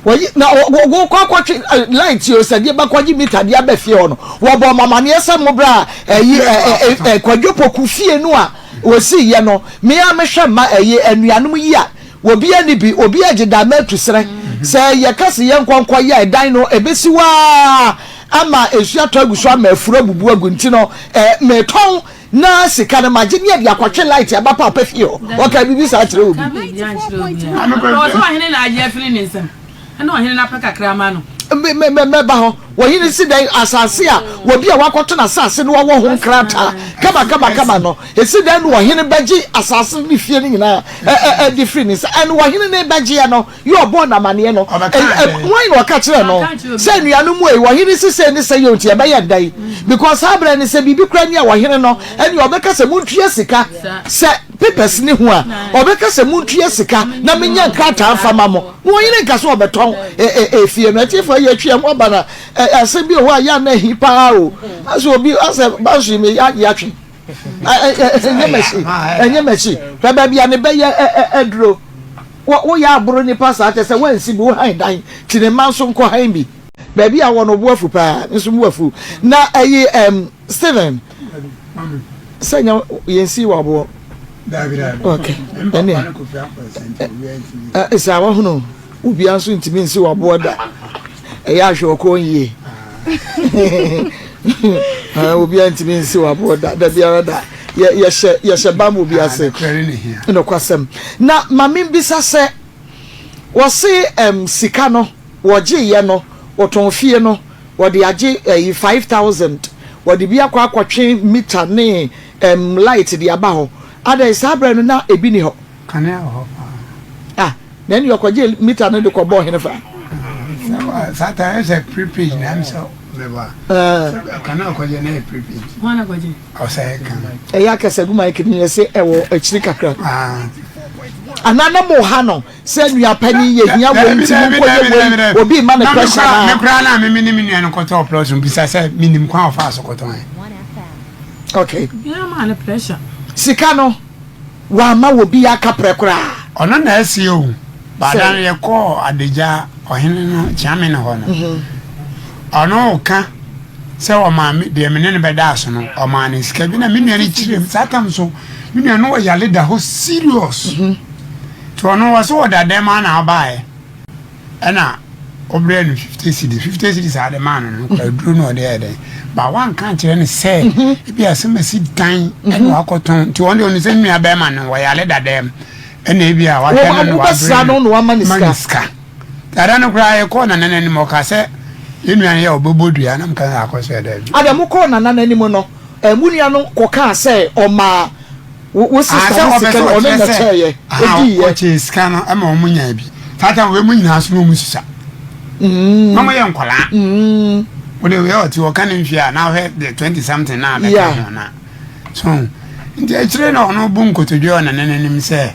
Wɔyi na wɔkɔ akɔtwe light o sɛ deɛ bɛkɔgye mita deɛ abɛ fie hɔ no wɔbɔ ɔmo amaneɛ sɛ mo bra ɛyi ɛ ɛ Kwadwo Poku fie no a wɔsi yɛ no mea mehwɛ mma ɛyi anuanom yi a Obiara nni bi, obiara gye da matu serɛ. Sɛ yɛka se yɛnkɔ nkɔyɛ a, ɛdan no, ɛbɛsi hɔ ara ama nsuo atɔ agu so ama afuru abubu agu. Nti no, eh, metɔn na sika no magye ne yɛde akɔtwe light aba paapa fie hɔ. Ɔkaa biribi saa kyerɛ obi? Ɔnka biribiara nkyerɛ obiara. Ɔwɔ sɛ ɔhene na agye afiri ne nsam, ɛna ɔhene no apɛ kakra ama no. Me, me, me, mɛba hɔ. Ɔhene si dɛn asase a obi a wakɔto n'asase no wɔ ho nkrataa kama kama kama no? Esi dɛn na ɔhene bɛgye asase ne fie no nyinaa de firi ne nsa? Ɛne ɔhene no rebɛgyeɛ no, yɛ ɔbɔɔ no amaneɛ no, hwan na ɔka kyerɛɛ no sɛ anuanom mu ei, ɔhene si sei ne sɛi o, nti yɛbɛyɛ dɛn? Because saa berɛ no sɛ biribi koraa ni a ɔhene no, ɛne ɔbɛka sɛ montua sika, sɛ papers ne ho a, ɔbɛka sɛ montua sika na menya nkrataa mfa ma mo. Na ɔhene nka sɛ ɔbɛtɔn efie no. Atiefoɔ yɛtwe yɛn ho aba na asɛm bi wɔ hɔ a yɛ a na ahi paa o. Asɛ obi asɛ banso yi me yɛ atwe. Ɛnyɛ m'akyi, ɛnyɛ m'akyi. Hwɛ baabi a ne bɛyɛ aduro. Woyɛ aboro nipa saa kyɛ sɛ woansi bi, wohan dan, ti ne mma nso nkɔ han bi. Baabi a wɔ no bo afu paa, me nso mo afu. Na ɛyi ɛm Steven, sɛ nyɛ yɛn si wɔ aboɔ. Okay, ɛnneɛ sɛ wahunu. Obiara nso ntumi nsi w'aboɔ da. Ɛyɛ ahwɛ ɔkɔn yie. Obiara ntumi nsi w'aboɔ da da biara da. Yɛhyɛ yɛhyɛ bam obi ase. Nokwasɛm. Na maame bisa sɛ wɔse ɛm sika no wɔgyeeɛ no wɔtɔn fie no wɔde agye ɛyi 5000 wɔde bi akɔ akɔtwe mita ne ɛm light de aba hɔ. Adɛn saa berɛ no na ebi ni hɔ? Kanea wɔ hɔ paa. Ah, na ɛne ɔkɔgye mita no de kɔbɔɔ hene fa. Saa ta ɛsɛ prepaid na ɛm sɛ mɛba. Kanea ɔkɔgye na ɛyɛ prepaid. Wɔn na kɔgye. Ɔsɛ ɛka. Ɛyɛ akɛse gu mic no yɛ sɛ ɛwɔ akyiri kakra. Anaa na mo ha no sɛ nua panin yɛ hia wei nti mo nkɔ yɛ wei obi ma ne pressure na. Me koraa na me ne me nua no kɔtɔɔ plot no bisa sɛ menim kwan ɔfaa so kɔtɔn. Okay. Biara maa ne pressure. Sika no. Wamma obi aka prɛ koraa. Ɔno na ɛseɛ o. Baada no yɛkɔɔ Adagya ɔhene no Kyeame no hɔ no, ɔno reka sɛ ɔmaa me deɛ me ne no bɛdaa so no, ɔmaa no sika bi na me nua no kyerɛ mu. Saa tam so me nua no ɔyare da hɔ serious. Nti ɔno wɔ sɛ ɔda dɛm a na ɔbaeɛ. Ɛna ɔbrɛɛ no 50 cedis, 50 cedis a ɔde maa no no kora aduro na ɔde yɛ dɛn ba wanka nkyerɛ no sɛ mhm. ebi asɛm asi dan mhm. ɛna wakɔtɔn nti wɔn deɛ ɔno sɛ nua bɛrima no wɔyare dada mu ɛna ebi a wahwɛ no na wabrɛ no na wama ne sika dada no koraa yɛkɔɔ nana no anim ɔka sɛ yɛn nua no yɛ ɔbɛbɔ dua na mka sɛ akɔ sɛ daabi ada mo kɔɔ nana no anim no ɛmu nua no kɔkaa sɛ ɔmaa Wo sista ne sika no ɔno na kyɛɛyɛ odiiɛ. Ɔkyɛɛ sika no ma wɔn nyaa bi. Saa time wei mu nyinaa so na wɔn sisa. Na wɔn yɛ nkwadaa. Wode wei ɔte ɔka ne mfie a na ahwɛ the 20 something na abɛka ho na. So nti akyire na ɔno bu nkotodwe wɔ nana n'anim sɛ.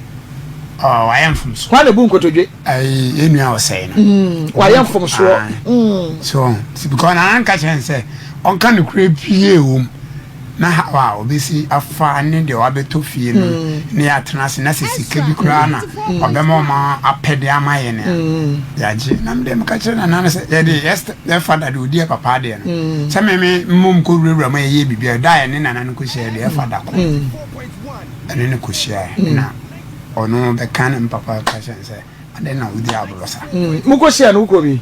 Ɔ wayɛ mfomsoɔ. Hwan na ebu nkotodwe? Ayi yɛn nua ɔsɛe no. Mm, wayɛ mfomsoɔ. Mm. So because nana nka kyerɛ no sɛ ɔnka nokorɛ pie wɔ mu na how a ɔbɛsi afa ne deɛ wabɛtɔ fie no mm. ne yɛatena ase na sɛ sika bi koraa na mm. ɔbɛma ɔma apɛ de ama yɛn a mm. yɛagye na mede meka kyerɛ nana no sɛ yɛde yɛ fada de ɔdi yɛ papa adeɛ no sɛ meme mmom kɔwurawura ma yɛyɛ biribi a da a yɛne nana no kɔhyia deɛ ɛfa da kɔ ɛne no kɔhyiae na ɔno bɛka ne mpapa ka kyerɛ no sɛ adɛn na wodi aborɔ sa. Mm, mokɔhyia no wokɔ bi?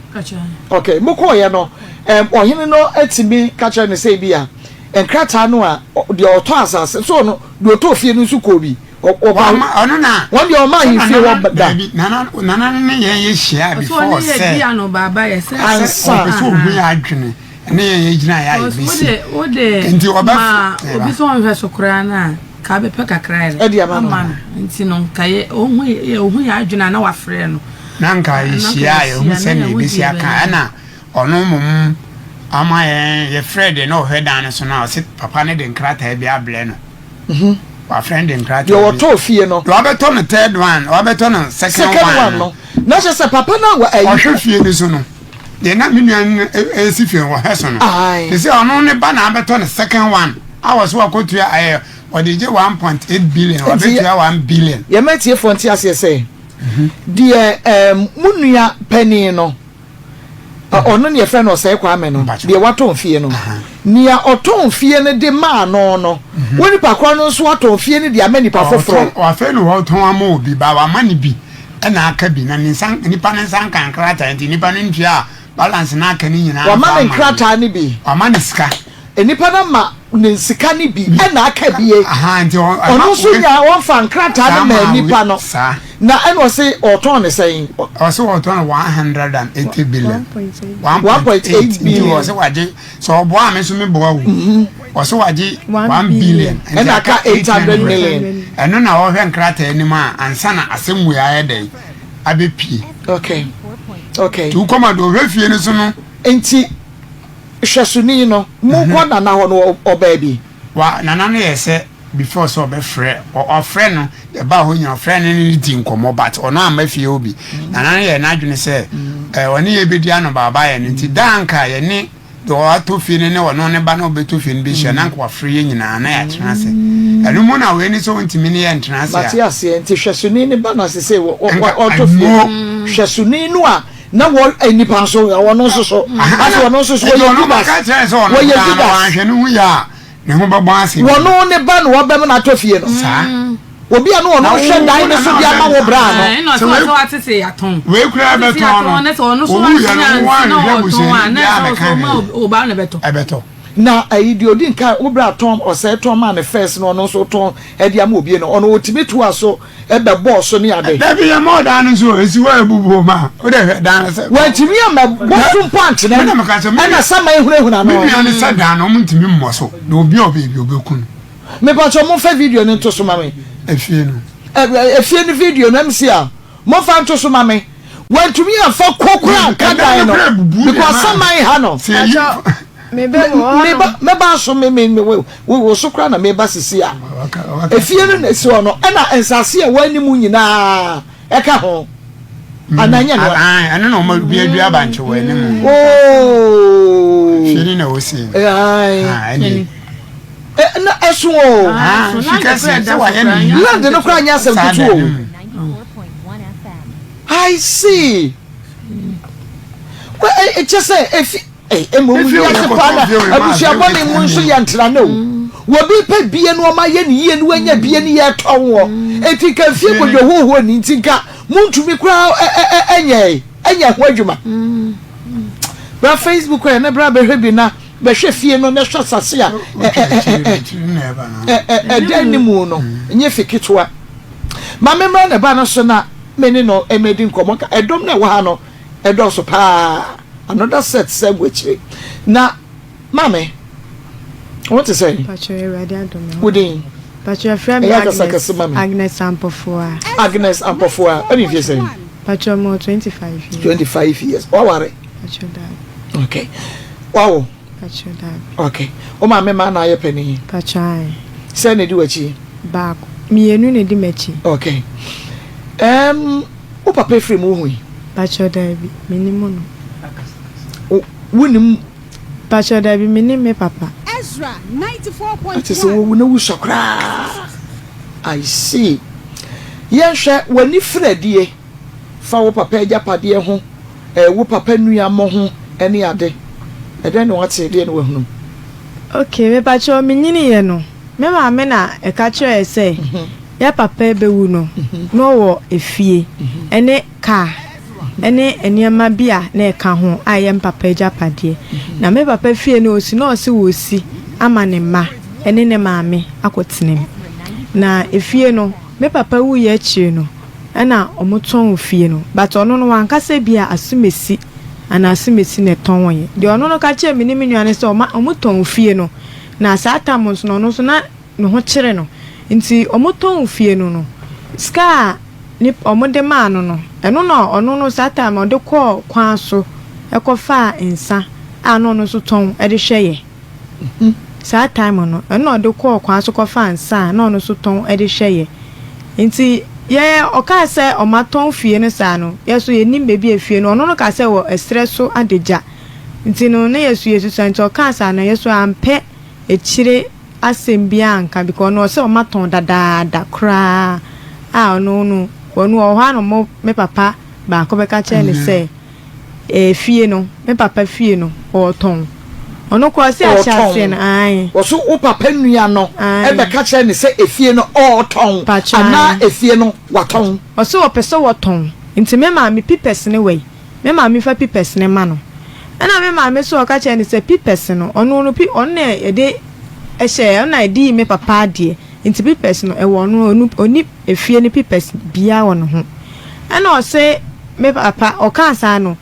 Ok, mokɔɔyɛ no ɔhene no atumi ka kyerɛ no sɛ bi a nkrataa no a deɛ ɔtɔ asase so no deɛ ɔtɔ fie no nso kɔɔ bi. Ɔno na wɔn deɛ ɔma ahemfie hɔ da. Nana nana ne yɛn yɛ hyia before sɛ ansa ɔpɛ sɛ ɔhu yɛ adwene. Ɛne yɛn yɛ gyina yɛ a yɛbɛsi. Wode Nti ɔbɛ ma obi sɛ ɔnhwɛ so koraa no a ka bɛpɛ kakra yɛ Ɛde ama no. no nti no nka yɛ ohu yɛ ohu yɛ adwene a na wafrɛ no. Na nka yɛhyia a yɛhu sɛnea yɛbɛsi aka ɛna ɔno mmom ama yɛn yɛfrɛ deɛ na ɔhwɛ dan no so no a ɔse papa no de nkrataa bi abrɛ no. Wafrɛ no de nkrataa Deɛ ɔtɔɔ fie no. Deɛ wabɛtɔ no third one wabɛtɔ no second one no. Na kyerɛ sɛ papa no a wɔ ayi. Ɔhwɛ fie no so no. Deɛ na me nua no resi fie no wɔhwɛ so no. Te sɛ ɔno ne ba na abɛtɔ no second one a wɔ so wakɔtua ɛyɛ ɔde gye 1.8 billion wabɛtua 1 billion. Yɛma atiefoɔ nte aseɛ sɛ deɛ ɛɛm mo nua panin no ɔno ne yɛfrɛ no Ɔsɛe Kwame no deɛ watɔn fie no nea ɔtɔn fie no de maa no no wo nipa korɔ no nso atɔn fie no de ama nipa foforɔ. Afei na ɔtɔn ama obi ba wama no bi. Ɛna aka bi na ne nsa nipa no nsa nka nkrataa nti nipa no ntua balance na aka ne nyinaa. Wama ne nkrataa no bi. Wama ne sika. Nipa no ama ne sika no bi ɛna aka bie. Nti ɔno nso nya wɔnfa nkrataa no maa nipa no. Saa. Na ɛna ɔse ɔtɔn ne sɛn. Ɔse ɔtɔn no 180 billion. 1.8 billion. Nti ɔse wagye Sɛ ɔboa a me nso me boa wo. Ɔsɛ wagye 1 billion. Ɛna aka 800 million. Ɛno na ɔhwɛ nkrataa anim a ansa na asɛm wei ayɛ dɛn abɛpie. Okay. Okay. Nti wokɔma deɛ ɔhwɛ fie no so no. Nti hwɛsoni no mokɔ nana hɔ no ɔbaa bi. Wa nana no yɛ sɛ before sɛ ɔbɛfrɛ ɔfrɛ no ɛbaa hɔ nyina ɔfrɛ no ne no di nkɔmmɔ but ɔno amma fie hɔ bi. Nana no yɛ n'adwene sɛ ɔne yɛ bɛdi ano baaba yɛ no nti daa nka yɛne deɛ ɔatɔ fie no ne ɔno ne ba na ɔbɛtɔ fie no bɛhyia na nka wafrɛ yɛ nyinaa na yɛatena ase. Ɛno mu na wei ne sɛ ɔntumi ne yɛ ntena ase a. Mate aseɛ nti hwɛsoni ne ba na sesei ɔtɔ fie no hwɛsoni no a na wɔ nnipa nso ɔno nso so afei ɔno nso so wɔyɛ Judas wɔyɛ Judas wɔanhwɛ ne ho yie a ne ho bɛbɔ ase wɔno ne ba na wɔbɛm no atɔ fie no saa obi a na ɔno hwɛ dan no so de ama wo bra no sɛ wei kura bɛtɔn no owu yɛ no wɔanhwɛ busuani biara mɛka hwee ɛbɛtɔ na ayi deɛ odi nka wo bra tɔn ɔsɛe tɔn maa ne first na ɔno nso tɔn ɛde ama obi no ɔno otumi to aso bɛbɔɔ so ne ade. Dabi yɛ mɔɔ dan no nso esi hɔ ebubu ma o de hwɛ dan no sɛ. Wantumi amma bɔ so mpo antena mu ɛna saman hunahuna no. Me nua no sɛ dan no ɔmo ntumi mmɔ so na obi a ɔbɛyɛ bi obeku no. Mepakyɛw momfa video no nto so ma me. Efie no. Efie no video no MC a momfa nto so ma me. Wantumi amfa ko koraa anka dan no because saman ha no. Meba meba so me me me wo so koraa na meba sisi a. Efie no na esi hɔ no ɛna nsase a ɛwɔ anim nyinaa ɛka ho. Ana nyɛ no. Ɛno na wɔn dua dua bankye wɔ anim. Oh. Efie no na ɛwɔ sei. Ɛne. Na ɛso o. Land no koraa nyɛ asɛm ketewa o. I see. Kyɛ sɛ efi. Ei, mmom wiase paa na abusua bɔne mu nso yɛ ntrane o. Wɔbi pɛ bie no ɔma yɛ ne yie no wanya bie no yɛ tɔn wɔ. Enti nka mfie kodwo hohoɔ ni nti nka montumi koraa ɛnyɛ ɛnyɛ ho adwuma. Bra Facebook ɛ ne bra bɛhwɛ bi na bɛhwɛ fie no na hwɛ asase a ɛda anim no nyɛ fi ketewa. Ma me mmra ne ba no so na me ne no mmɛdi nkɔmmɔ. Ɛdɔm no a ɛwɔ ha no ɛdɔɔso paa. Another set sɛ gu akyire. Na maame, wo te sɛn? Pacho Awurade adom me ho. Wo din? Pacho yɛfrɛ me Ɛyɛ akasa kɛse ma me. Agnes Ampɔfoa. Agnes Ampɔfoa, ɛne mfie sɛn? Pacho mo 25 years. 25 years. Waware? Pacho daabi. Okay. Wawo? Pacho daabi. Okay. Wo maame maa na ayɛ panin? Pacho ae. Sɛn na edi w'akyi? Baako. Mmienu na edi m'akyi. Okay. Ɛɛm, wo papa efiri mu wohui? Pakyɛ daabi, mennim no. Wo, wonim? Pakyɛ daabi, mennim me papa. Ate sɛ wawu na wusua koraa. I see. Yɛnhwɛ, w'ani firi adie fa wo papa agyapadeɛ ho, eh, wo papa nnuammɔ ho ne ade. Ɛdɛn na woate, ɛdeɛn na woahunu? Okay, mepakyɛw menyiniiɛ no, me maame na ɛka kyerɛɛ sɛ yɛ papa rebɛwu no, na ɔwɔ efie ne kaa ne nneɛma bi a na ɛka ho a ɛyɛ me papa agyapadeɛ. Na me papa fie no ɔsi na ɔse ɔresi ama ne mma ne ne maame akɔtena mu. Na efie no, me papa wuiɛ akyire no ɛna wɔtɔn fie no but ɔno no wanka sɛ bi a Asumasi anaa Asumasi na ɛtɔn yɛ. Deɛ ɔno no ka kyerɛɛ me ne me nua no sɛ ɔma wɔtɔn fie no na saa tam nso no ɔno nso na ne ho kyere no nti wɔtɔn fie no no sika a ne wɔde maa no no ɛno na ɔno no saa time no ɔde kɔɔ kwan so kɔfaa nsa a na ɔno nso tɔn de hwɛ yɛ saa time no ɛno na ɔde kɔɔ kwan so kɔfaa nsa a na ɔno nso tɔn de hwɛ yɛ nti yɛ ɔkaa sɛ wɔatɔn fie no saa no yɛ so yɛnim baabi a fie no ɔno no kaa sɛ wɔ ɛserɛ so adagya nti no na yɛ so yɛsusua nti ɔkaa saa no yɛ so ampɛ akyire asɛm biaa anka because ɔno ɔsɛ ɔma tɔn dadaada koraa a ɔno no ɔno ɔwɔ hɔ a na ɔmo me papa baako bɛka kyerɛ no sɛ ɛɛ fie no me papa fie no ɔɔtɔn ɔno koraa ɔse ahyɛ aseɛ no ae. Ɔso wo papa nua no bɛka kyerɛ no sɛ efie no ɔɔtɔn anaa efie no watɔn. Ɔse ɔpɛ sɛ wɔtɔn nti me maame pipɛs ne wai. Me maame fa pipɛs no ma no. Ɛna me maame nso ɔka kyerɛɛ no sɛ pipɛs no, ɔno no pi ɔno na yɛde hyɛɛ, ɔno na yɛde yii me papa adeɛ, nti pipɛs no ɛwɔ ɔno, ɔno ɔnni efie no pipɛs biara wɔ ne ho. Ɛna ɔse me papa, ɔkaa saa no,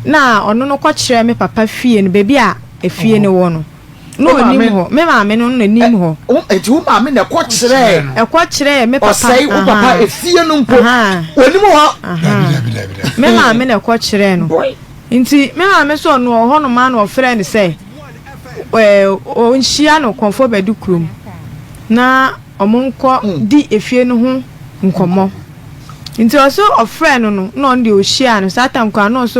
na ɔno no kɔkyerɛɛ me papa fie no, baabi a efie no wɔ no. Na Wo ɔnim maame hɔ. Me maame no na nim hɔ. Wo, nti wo maame na ɛkɔ kyerɛɛ. Ɛkɔ kyerɛɛ me papa. Ɔsɛe wo papa Ahaa. efie no mpo. Ahaa. Ɔnim hɔ. Ahaa. Dabi, dabi, dabi, dabi. Me maame na ɛkɔ kyerɛɛ no. Boy. Nti me maame nso ɔno ɔwɔ hɔnom ara na ɔfrɛɛ no sɛ ɛɛ ɔnhyia no Kɔmfoɔ Badu kurom na wɔnkɔ di efie no ho nkɔmmɔ. Nti ɔse ɔfrɛɛ no no na ɔno deɛ ɔhyiaa no saa time koraa na ɔse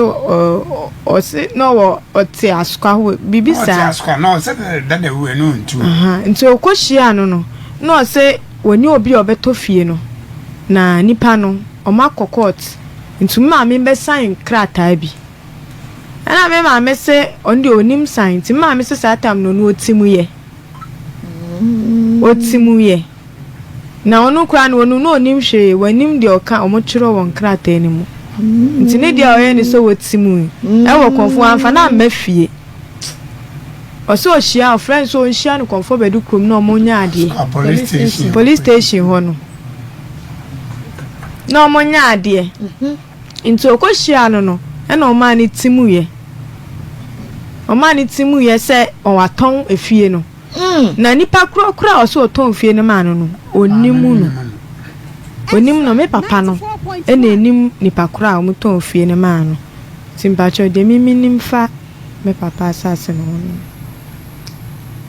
ɔse na ɔwɔ ɔte asokwa hɔ biribi saa. Ɔte asokwa na ɔsɛ dada wu ɛno ntu. Nti ɔkɔ hyiaa no no na ɔse wɔne obi a ɔbɛtɔ fie no na nipa no ɔmo akɔ court nti me maame bɛ sign krataa bi ɛna me maame se ɔno deɛ ɔnim sign nti me maame se saa time no ɔno ɔte mu yɛ ɔte mu yɛ. Na ɔno koraa no ɔno na ɔnim hwee, wannim deɛ ɔka wɔn twerɛ wɔ nkrataa no mu. Nti ne deɛ ɔyɛ ne sɛ wɔtimui wɔ kɔmfo wamfa no amma fie. Ɔsɛ ɔhyia ɔfrɛ no sɛ ɔnhyia no kɔmfo bɛdu kurom na wɔn nyɛ adeɛ. Police station. Police station hɔ no na wɔn nyɛ adeɛ. Nti ɔkɔ hyiaa no no ɛna ɔmaa no timuiɛ. Ɔmaa no timuiɛ sɛ ɔatɔn efie no. Na nipa korɔ korɔ a ɔsɛ ɔtɔn fie no maa no no, ɔnnim no. Ɔnnim no, me papa no na ɛnim nipa korɔ a wɔtɔn fie no maa no. Nti mpakyɛw deɛ me menim fa me papa asase no ho no no.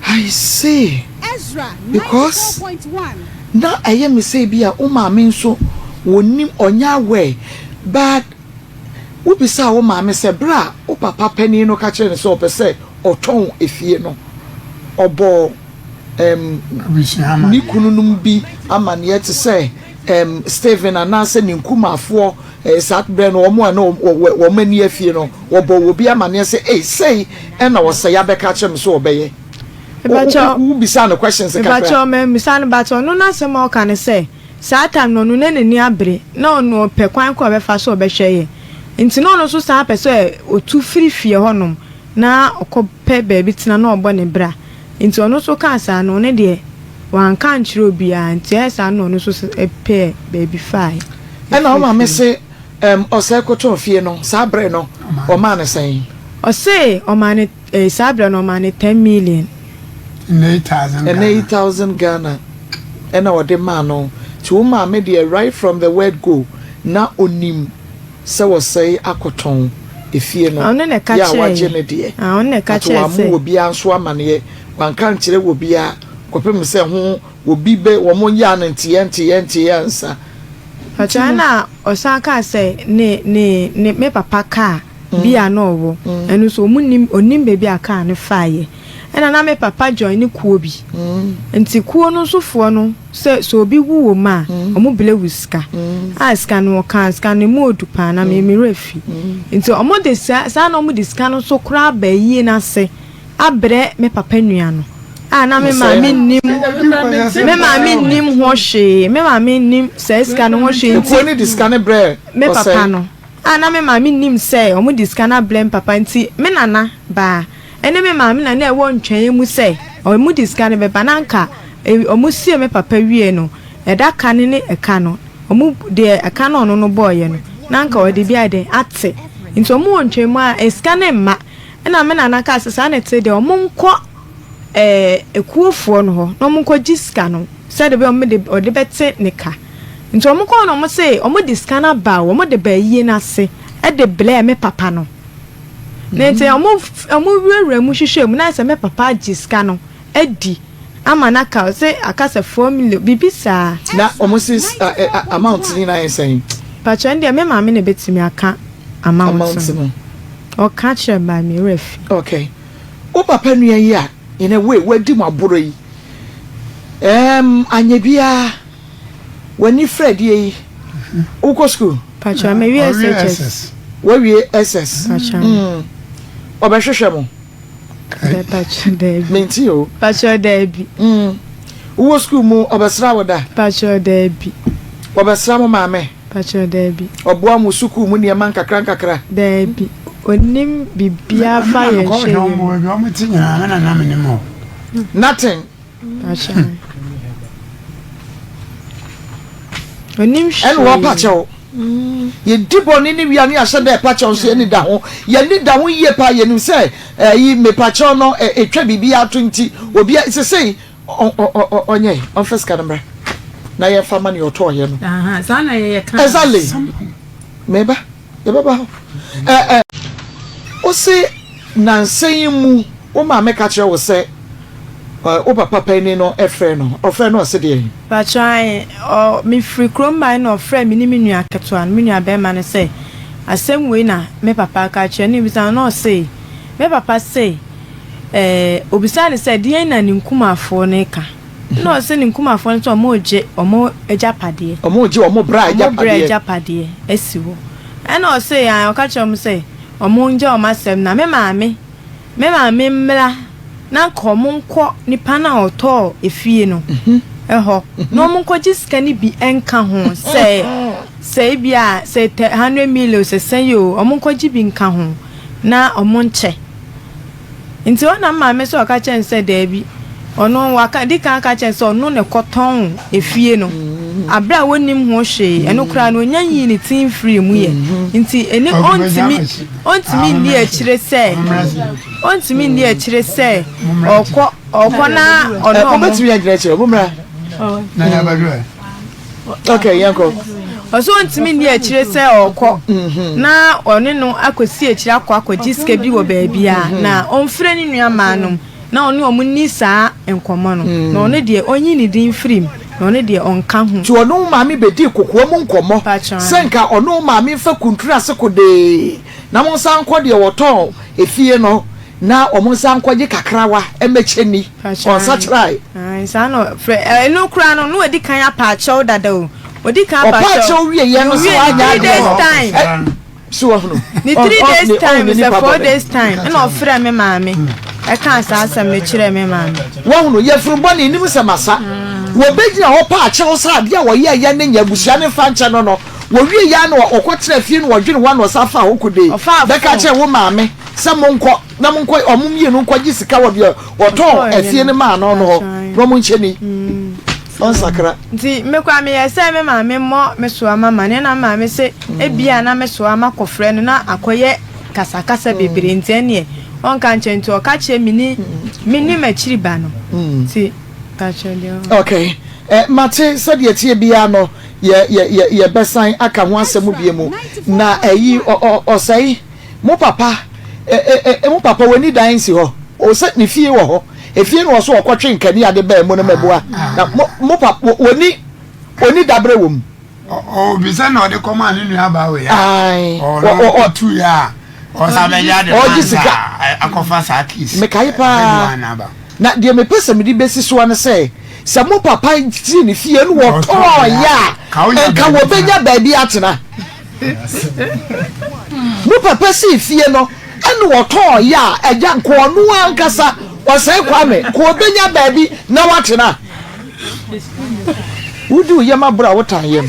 I see because na ɛyɛ me sɛ ebia wo maame nso ɔnnim ɔnyɛ aware but Wobisaa wo maame sɛ bere a wo papa panin no ka kyerɛɛ no sɛ ɔpɛ sɛ ɔtɔn efie no, ɔbɔɔ ɛɛm ne kununom bi amanneɛ te sɛ ɛɛm Stephen anaasɛ ne nkumafoɔ ɛɛ saa berɛ no wɔn a na wɔn ani afie no, wɔbɔɔ obi amanneɛ sɛ ei sei ɛna ɔsɛe abɛka akyerɛ me sɛ ɔbɛyɛ. Wobisaa no questions kakra? Mepakyɛw, mammisa no but ɔno n'asɛm a ɔka ne sɛ Saa time no ɔno na n'ani abere na ɔno ɔpɛ kwan koro a ɔbɛfa so a ɔbɛhwɛ yɛ nti na ɔno nso san pɛ sɛ ɔtu firi fie hɔ nom na ɔkɔ pɛ baabi tena na ɔbɔ ne bra nti ɔno nso kaa saa no ɔno deɛ wanka ankyerɛ obiara nti ɛyɛ saa no na ɔno nso pɛɛ baabi faaɛ Ɛna firi ɔma me fie. se ɛm ɔsɛe kɔtɔn fie no saa bere no ɔmaa no sɛn? Ɔse ɔmaa no eh, saa berɛ no ɔmaa no ten million. Ɛna 8000 Ɛna Ghana. 8000 Ghana ɛna ɔde maa no nti wo maame deɛ right from the word go na onim sɛ wɔsɛe akɔtɔn efie no Ɔno na ɛka yɛ a kyerɛɛ wagye yɛn. ne deɛ Ah, ɔno na ɛka but kyerɛɛ wammo sɛ. obiara nso amaneɛ wanka ankyerɛ obiara kɔpem sɛ ho obi bɛ wɔn yɛ ano nteɛ nteɛ nteɛ ansa. Pakyɛ ɛna ɔsan kaa sɛ ne ne ne me papa kaa bi a na ɔwɔ ɛno nso ɔmo nim ɔnim baabi a kaa no faeɛ ɛna na me papa join ne kuo bi nti kuo no nso foɔ no sɛ sɛ obi wu wɔ mu a ɔmo blɛ wo sika a sika no ɔkaa sika no emu odu paa na me me werɛ fi nti ɔmo de saa saa na ɔmo de sika no nso koraa ba ayie no ase abrɛ me papa nua no a na me maame nnim me maame nnim ho hwee me maame nnim saa sika no ho hwee nti ekuo no de sika no brɛ me papa no a na me maame nnim sɛ wɔn de sika no abrɛ me papa nti me nana baa ɛne me maame na na ɛwɔ ntwɛn mu sɛ wɔn de sika no bɛba na anka wɔn sie me papa wie no ɛdaka no ne ɛka no wɔn deɛ ɛka no ɔno no bɔɔyɛ no na anka ɔde bi ayɛ dɛn ate nti wɔn wɔ ntwɛn mu a sika no mma. Ɛnna me nana kaa sɛ, Saa na ɛte deɛ, wɔnkɔ ɛɛ ekuofoɔ no hɔ na wɔnkɔgye sika no sɛdeɛ ɛbɛyɛ a wɔde wɔde bɛte ne ka. Nti wɔkɔɔ no wɔse wɔde sika no aba o, wɔde baa ayie no ase de brɛɛ me papa no. Na nti wɔn wɔwurawuraa mu hwehwɛɛ mu na ayɛ sɛ me papa agye sika no adi ama no aka, ɔse aka sɛ 4 million, biribi saa. Na wɔse amount no nyinaa yɛ sɛn? Pakyɛ, ɛno deɛ me maame na ɛbɛtumi aka amount no. Ɔka kyerɛ me but me werɛ fi. Okay. Wo papa nua yi a in a way wadi mo aboro yi, ehm anyɛ biara w'ani frɛ adeɛ yi, wokɔ school? Pakyɛ me wie SHS. Wawie SS? Pakyɛ. Mm. Ɔbɛhwehwɛ mo? Pakyɛ daabi. Menti o. Pakyɛ daabi. Mm. Wowɔ school mu ɔbɛsra wo da? Pakyɛ daabi. Ɔbɛsra mo maame? Pakyɛw daabi. Ɔboa mo sukuu mu nneɛma nkakra nkakra? Daabi. Ɔnnim biribiara fa yɛn hwɛ yɛ mu. Nothing. Pakyɛw. Ɔnnim hwee. Ɛna ɔpa kyɛw. Yɛdi bɔne ne wia ne ahyɛ dɛ ɛpa kyɛw nso yɛni da ho. Yɛni da ho yie paa yɛnim sɛ ɛyi mepa kyɛw no ɛtwa biribi ato nti obi sesei Ɔnyɛ, ɔmfa sika no mmra na yɛmfa ma nea ɔtɔɔyɛ no. Saa na yɛyɛ ka. Exactly. Meba, yɛbɛba hɔ. Ɛ ɛ. Wose nansa yi mu wo maame ka kyerɛ wo sɛ wo papa panin no frɛ no, ɔfrɛ no ɔse deɛn? Pakyɛ ae, ɔ mefiri kurom baeɛ na ɔfrɛɛ me ne me nua ketewa no, me nua bɛrima no sɛ asɛm wei na me papa aka akyerɛ no, na mebisa no na ɔse me papa se Ɛɛ, obisaa no sɛ, Deɛn na ne nkumafoɔ no reka? Ɛnna ɔse ne nkumafoɔ no sɛ wɔregye wɔn agyapadeɛ. Wɔregye wɔn bra agyapadeɛ. Wɔn bra agyapadeɛ asi hɔ. Ɛnna ɔse, ae, ɔka kyerɛɛ wɔn sɛ wɔngya wɔn asɛm na me maame, me maame mmra na anka wɔnkɔ nipa no a ɔtɔɔ efie no hɔ na wɔnkɔgye sika no bi nka ho sɛ, sɛ ebia sɛ 100 million sɛ sɛn o, wɔnkɔgye bi nka ho na wɔnkyɛ. Nti hɔ na me maame nso ɔka kyerɛɛ no sɛ daabi, ɔno waka di kan aka kyerɛ no sɛ ɔno na ɛkɔtɔn efie no abere a wɔnnim ho hwee, ɛno koraa no ɔnya nyii ne ti mfirii mu yɛ, nti ɛni ɔntumi ɔntumi nni akyire sɛ ɔntumi nni akyire sɛ ɔkɔ ɔkɔ na ɔne ɔmo. Mobɛtumi agyina akyire, mommra. Okay, yɛnkɔ. Ɔsɛ ɔntumi nni akyire sɛ ɔkɔ mhm. na ɔne no akɔsi akyire akɔ akɔgye sika bi wɔ baabi a mhm. na ɔmfrɛ ne nua maa nom na ɔne ɔmo nni saa nkɔmmɔ no mm. na ɔno deɛ ɔnyi ne din firi mu na ɔno deɛ ɔnka ho. Nti ɔne wo maame bɛdii kokoa mu nkɔmmɔ sɛ nka ɔne wo maame mfa kuntunu ase kodee na mo nsa nkɔ deɛ wɔtɔn efie no na wɔn nsa nkɔgye kakrawa mmɛkyɛ ni. Ɔnsakyerae. Ae, saa na ɔfrɛ. Ɛno koraa no, na wadi kan apa akyɛw dada o. Odi kan apa akyɛw. Ɔpa akyɛw wie yɛ no sɛ wanyɛ adeɛ. Three days time. So wahunu. Ne 3 days time sɛ 4 days time ɛna ɔfrɛ me maame ɛkaa saa asɛm no kyerɛɛ me maame. Wahunu, yafunu bɔne nim sɛ masa. Wɔbɛgyina hɔ pa akyɛw sɛ adeɛ a wɔyɛɛ yɛ no nyɛ abusua no mfa nkyɛ no no. Wɔwie yɛ a na ɔkɔtena fie na ɔdwene ho a na ɔsan faa hɔ kɔdee. Bɛka kyerɛɛ wo maame sɛ monkɔ na monkɔ wɔn mmienu nkɔgye sika wɔ deɛ wɔtɔn afie no maa no no hɔ na wɔn nkyɛ ni. Ɔnsakra. Nti me koraa meyɛɛ sɛ me maame mmɔ me soa ma ma no ɛna me maame se ebia na me soa makɔfrɛ no na akɔyɛ kasakasa bebree nti ɛneɛ ɔnka nkyerɛ nti ɔka kyerɛ me ne me ne m'akyiri ba no nti pakyɛ deɛ ɔwɔ. Okay. Eh, mate sɛdeɛ ɛteɛ biara no yɛ yɛ yɛ yɛbɛsan aka ho asɛm bie mu na ɛyi ɔ ɔ ɔsɛe Mo papa eh eh mo papa w'ani dan nsi hɔ o sɛ ne fie wɔ hɔ efie no wɔ so ɔkɔtwe nkanea de baa mu no mɛboa na mo mo papa w'ani oni dabrɛ wɔ mu. Ɔbisa na ɔde kɔmaa ne nua baa wei a. Ɔno ɔtu yɛ a ɔsan bɛyɛ ade ɔgye sika akɔfa saa case. Mekae paa. Na deɛ mepɛ sɛ mede bɛsi soa ne sɛ, sɛ mo papa sii ne fie no wɔtɔɔeɛ a, nka wɔbɛnya baabi atena. Mo papa sii fie no ɛna wɔtɔɔeɛ a, agya nka ɔno ankasa Ɔsɛe Kwame nka ɔbɛnya baabi na watena. Wodi wo yam aboro a wotan yam.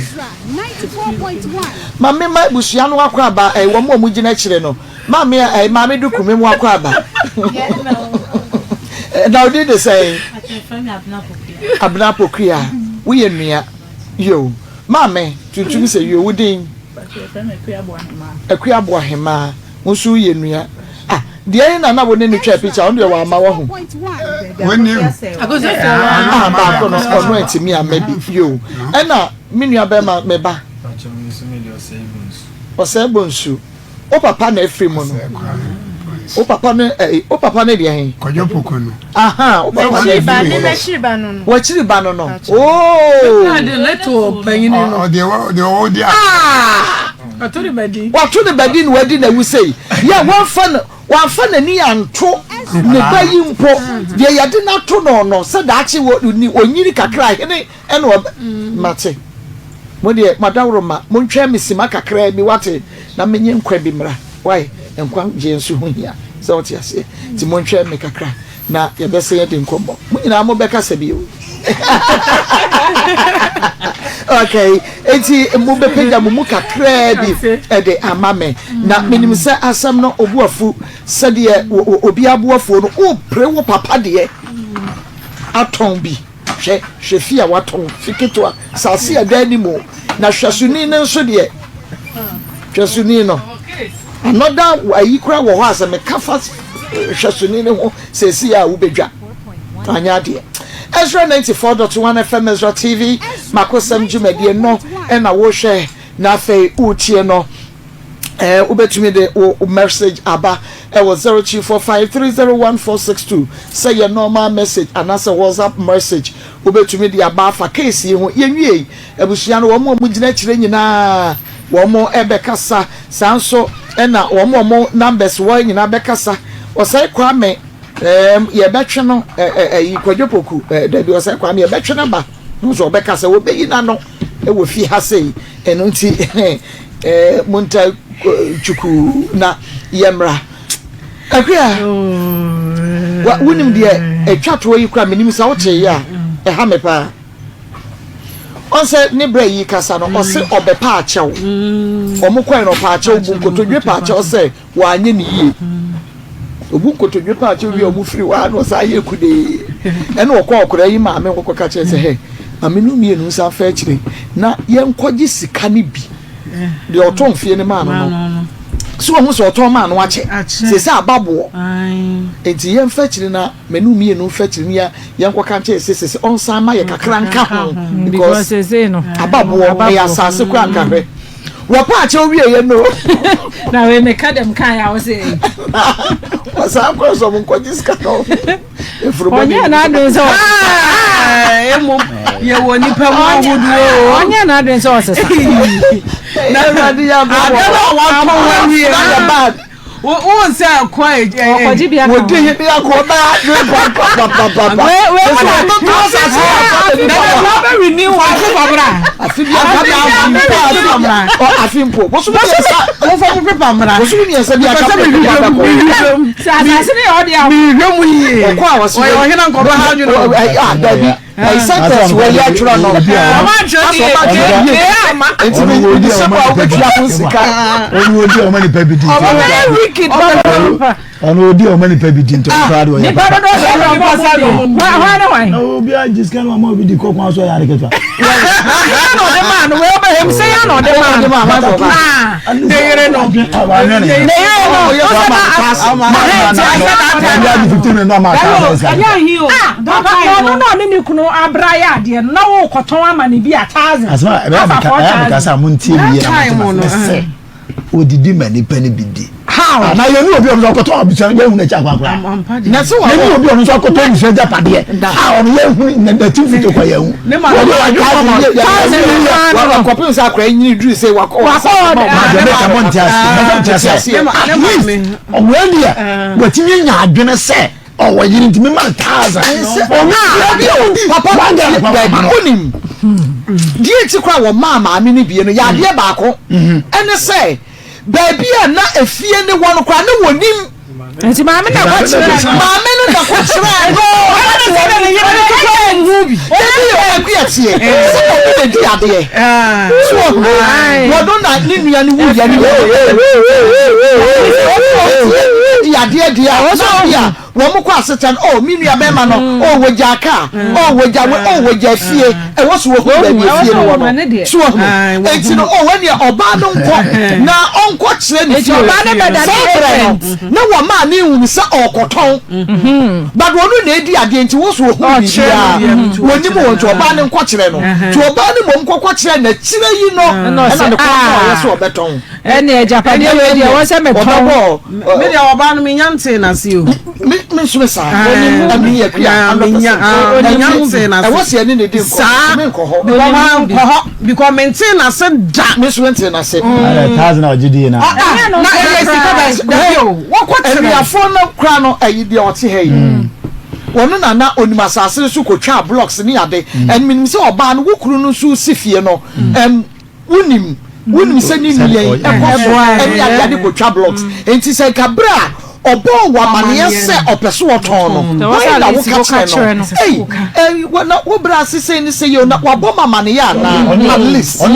Ma me ma abusua no akɔ aba eh, wɔn a wɔgyina akyire no. Maame a eh, maame duku me mu akɔ aba. Na odi de sɛn? Abena Pokuya. Woyɛ nua. Yo. Maame tuntum sɛ yo wo din? Akua Boahemaa. Wo nso woyɛ nua. Ah, deɛ yi na na wo ne no twaa picture, ɔno deɛ wamma wahu. Ah, baako no, ɔno antumi amma bi. Yo. Ɛna me nua bɛrima, me ba. Ɔsɛe Bonsu. Wo papa na afiri mu no. Wo papa ne eh, wo papa ne deɛ he? Kwadwo Poku no. Aha, wo papa na afiri mu no. N'akyiri ba no no. W'akyiri ba no no. Oh. Ɔde ne to panyin no. Ɔde ɔde ɔwɔ di a. Ah! Wato ne badi. Wato ne badi na wadi n'awu sei. Yɛ wɔmfa no wɔamfa n'ani anto ne ba yi mpo. Deɛ yɛde no ato no no sɛ daakye wɔ onyini kakra hene ɛna ɔbɛ mate. Mo deɛ mo adaworoma montwɛn me sima kakraa bi wate na menye nkwa bi mmra wai nkwa gyeɛ nso ho hia sɛ wote aseɛ nti montwɛn me kakra na yɛbɛsɛn adi nkɔmmɔ mo nyinaa mobɛkasa bio okay enti mobɛpagya mo mu kakraa bi ɛde ama me na menim sɛ asɛm no obu afu sɛdeɛ obi aboafuo no wopere wo papa deɛ atɔn bi Hwɛ, hwɛ fi a watɔn, fi ketewa, saase a ɛda anim o. Na hwɛsoni no nso deɛ, hwɛsoni no, another ayi koraa wɔ hɔ a sɛ meka fa hwɛsoni no ho seesei a wobɛdwa. Anyɛ adeɛ. Ezra 94.1 FM Ezra TV, makosɛm dwumadie no ɛna wohwɛ na afei wotie no. Eh, wobɛtumi de wo message aba ɛwɔ 0245301462 sɛ yɛ normal message anaasɛ WhatsApp message. Wobɛtumi de aba afa case yi ho. Yɛnwiei, abusua no wɔn a wɔgyina akyire nyinaa wɔn ɛbɛkasa. Saa nso ɛna wɔn a wɔn numbers wɔ nyinaa bɛkasa. Ɔsɛe Kwame, eh, yɛbɛtwe no, eh, eh, eh, Kwadwo Poku, eh, dabi Ɔsɛe Kwame yɛbɛtwe no aba. Nso ɔbɛkasa, wɔbɛyi n'ano ɛwɔ fie ha sei. Ɛno nti, Eh, monta twukuu na yɛmmra. Akua, wonim deɛ ɛtwa toɔ yi kora menim sɛ wotee a ɛha me paa. Ɔn sɛ ne berɛ yi kasa no ɔse ɔbɛpa akyɛw. Ɔmo kɔɛ no ɔpa akyɛw bu nkotodwe pa akyɛw sɛ Wanyɛ no yie. Obu nkotodwe paa kyɛ wie a wɔn firi hɔ a na ɔsan yɛ kudee. Ɛna ɔkɔ ɔkora yi maame hɔ kɔka kyerɛ sɛ hɛ maame no mmienu nsan fa akyire na yɛnkɔgye sika no bi. Deɛ ɔtɔn fie no maa no no. So wɔn sɛ ɔtɔn maa no akyɛ. Sɛ sɛ aba boɔ. Nti yɛnfa akyire na mɛ no mmienu nfa akyire na yɛnkɔka nkyɛn sɛ sɛ ɔnsan ma yɛ kakra nka ho because aba boɔ ɛyɛ asase koraa nka hwɛ. Wɔpa akyɛw wieɛ no. Na wei meka dɛm kan a wosɛ yi. Wɔsan kɔ sɛ ɔmo nkɔgye sika no. Ɔnyɛ n'adwene sɛ mmom yɛwɔ nipa mu ahodoɔ o. Ɔnyɛ n'adwene sɛ ɔsesa. Na awurade yɛ abɛbɔ. Ade no a wɔatɔn awie no. Wo sɛ kɔ ɔkɔgye bi aka ho. Wodi hene akɔ ɔbɛ adwene papapapapa. Wei wei mu na ɔbɛtɔ asase akɔ baabi pa. Na ɔbɛ renew wɔ afi pamra. Afi bi aka bi afi pamra. Afi mpo. Bosomi mmiɛnsa. Wofa mo pepa mmra. Bosomi mmiɛnsa bi aka pepa bɛkɔ. Sɛ asase no yɛ ɔde a. Mehwɛ mu yie. Ɔkɔ a wɔsi. Ɔyɛ ɔhene nkɔba ha adwene. Ah dabi. Ɛyi sentence wɔ yɛ atwerɛ no. Ɔma atwerɛ ni yie. Ama. Nti mi mi sɛ bɔ a wobɛtua ho sika. Ɔno odi ɔma nipa bi di. Ɔmo bɛyɛ wicked papa. Ɔno odi ɔma nipa bi di nti ɔno koraa de ɔyɛ papa. Nipa dodo sɛ ɔmo pasa no. Hwan ne hwan. Na obi a gye sika no ama obi di kɔ kwan so ɔyɛ ade ketewa. Yɛn na ɔde maa no wei ɔbɛ hɛm sɛ yɛn na ɔde maa no. Ne yere no. Ne yere no. Ɔsɛ na ama ti asɛ na ata. Ɔde adi fifteen minutes na ɔma aka asɛ sika. Ɛnyɛ ahi o. Papa na ɔno na ɔne ne kunu abra yɛ adeɛ no na wokɔtɔn ama ne bi a thousand. Asɛm a ɛbɛyɛ meka ɛyɛ meka sɛ mo ntie mi yie na mo te ma sɛ odidi ma nipa no bi di. How? Na yɛn ni obi ɔno nso akɔtɔ abusua yɛn hu n'akyi akɔ akora. Na sɛ Yɛn ni obi ɔno nso akɔtɔ abusua agyapadeɛ a ɔno yɛn hu n'akyi mfuturo kɔ yɛn hu. Kɔpem sɛ akora nyini duru sɛ wakɔ wakɔ ɔde mo nte ase mo nte ase at least ɔwɔ deɛ watumi anya adwene sɛ ɔwɔ yere ntumi ma thousand ɔno bi a odi papa one Ghana papa dabi ma no. wonim deɛ nti koraa wɔmaa maame no bie no yɛ adeɛ baako ɛne sɛ baabi a na efie ne wɔ no koraa ne wɔnim. Nti maame na kɔ kyerɛ no. Maame no na kɔ kyerɛ no. Ebi yɛ ɔku ɛteɛ sɛ ɔno na di adeɛ. So ɔno wɔno na ne nua no wu yɛ ne di adeɛ deɛ a na bi a wɔn kɔ asetena no oh me nua bɛrima no oh wɔgya kaa oh wɔgya wɔ oh wɔgya fie ɛwɔ so wɔhu baabi efie no wɔ no so wɔhu eti no oh ɛnneɛ ɔbaa no nkɔ na ɔnkɔ kyerɛ ne fie ɔbaa no bɛda saa ne berɛ no agent. na wɔmaa ne nhunu sɛ ɔrekɔtɔn but ɔno na edi adeɛ nti wɔ so wɔhu biribiara wɔnim wɔ nti ɔbaa no nkɔ kyerɛ no nti ɔbaa no mmom kɔkɔ kyerɛ no akyire yi no Ɛna ɛna ɔse, ne kɔn ɔyɛ "Ah." sɛ ɔbɛtɔn. Ɛne agyapadeɛ wei deɛ ɛwɔ sɛ metɔn. Ɔbɛbɔ Me deɛ ɔbaa no menya ntee n'ase o. Me me nso me saa. Ɛmi yɛ kuya 100%. Menya ntee n'ase. Ɛwɔ sɛ ɛne ne di nkɔ. Saa Me nkɔ hɔ. because ma nkɔ hɔ because me ntee n'ase da. Me nso me ntee n'ase. Thousand a ɔgye die na. Na ɛyɛ sika bɛ dabi o wɔkɔ kyerɛ. Anuafoɔ no kora no ɛyi deɛ ɔte ha yi. Wɔn na na onim asase no so kotwa blocks ne ade. Ɛn menim sɛ ɔbaa no wo kunu no nso si fie no. Ɛm wonim wonim sɛ ne nua yi ɛkɔ so ɛne adeade kotwa blocks nti sɛ nka bere a ɔbɔɔ wɔ amaneɛ sɛ ɔpɛ so ɔtɔn no wɔn na woka kyerɛ no ei ɛyi wɔ na wo bere ase sɛ ne sɛ yɛ na wabɔ ma amaneɛ anaa at least ɛyɛ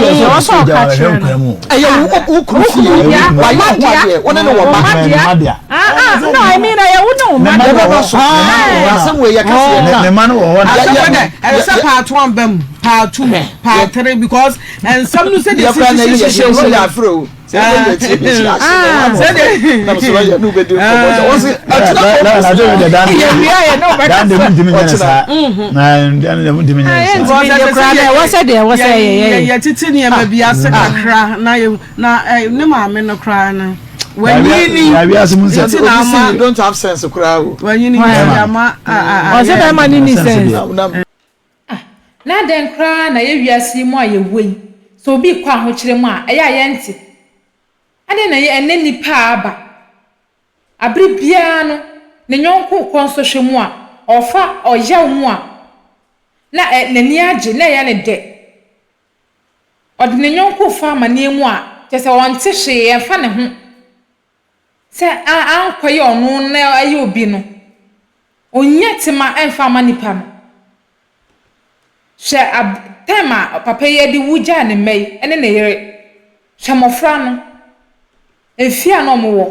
wo wo kuru fie wayɛ ho adeɛ wo ne no wɔ ba No, I mean, ɛyɛ wo ne wo mma. Yɛbɛba so asɛm wei yɛka sɛ yɛka Ne mma no wɔ hɔ na. Asɛm dɛ ɛsɛ sɛ part one ba mu part two part three because nsɛm no sɛ de sisi hyehyɛ mu yɛ afro o sɛ yɛ tie bi si ase na so yɛ no bɛdi nkɔmmɔ sɛ wɔse yɛtete nneɛma bi ase kakra na na ne maame no koraa no wanyini nti na ama don't have sense koraa o wanyini nti ama ɔsɛ bɛrima ne ni sense. Ah, na adɛn koraa na yɛ wiase yi mu a yɛwɔ yi, sɛ obi rekɔ ahokyere mu a, ɛyɛ a yɛnte? Adɛn na yɛ ɛnnɛ nnipa a aba, abere biara no, ne yɔnko rekɔ nsɔhwɛ mu a, ɔrefa ɔyaw mu a, na ɛ, n'ani agye, na ɛyɛ no dɛ. Ɔde ne yɔnko refa amaneɛ mu a, kyerɛ sɛ ɔnte hwee, ɛmfa ne ho. Sɛ a ankɔyɛ ɔno na ɛyɛ obi no, ɔnnya tema mfa mma nipa no. Hwɛ ab time a papa yi de wu gyaa ne mma yi ne ne yere. Hwɛ mmɔfra no, mfeɛ a na wɔwɔ.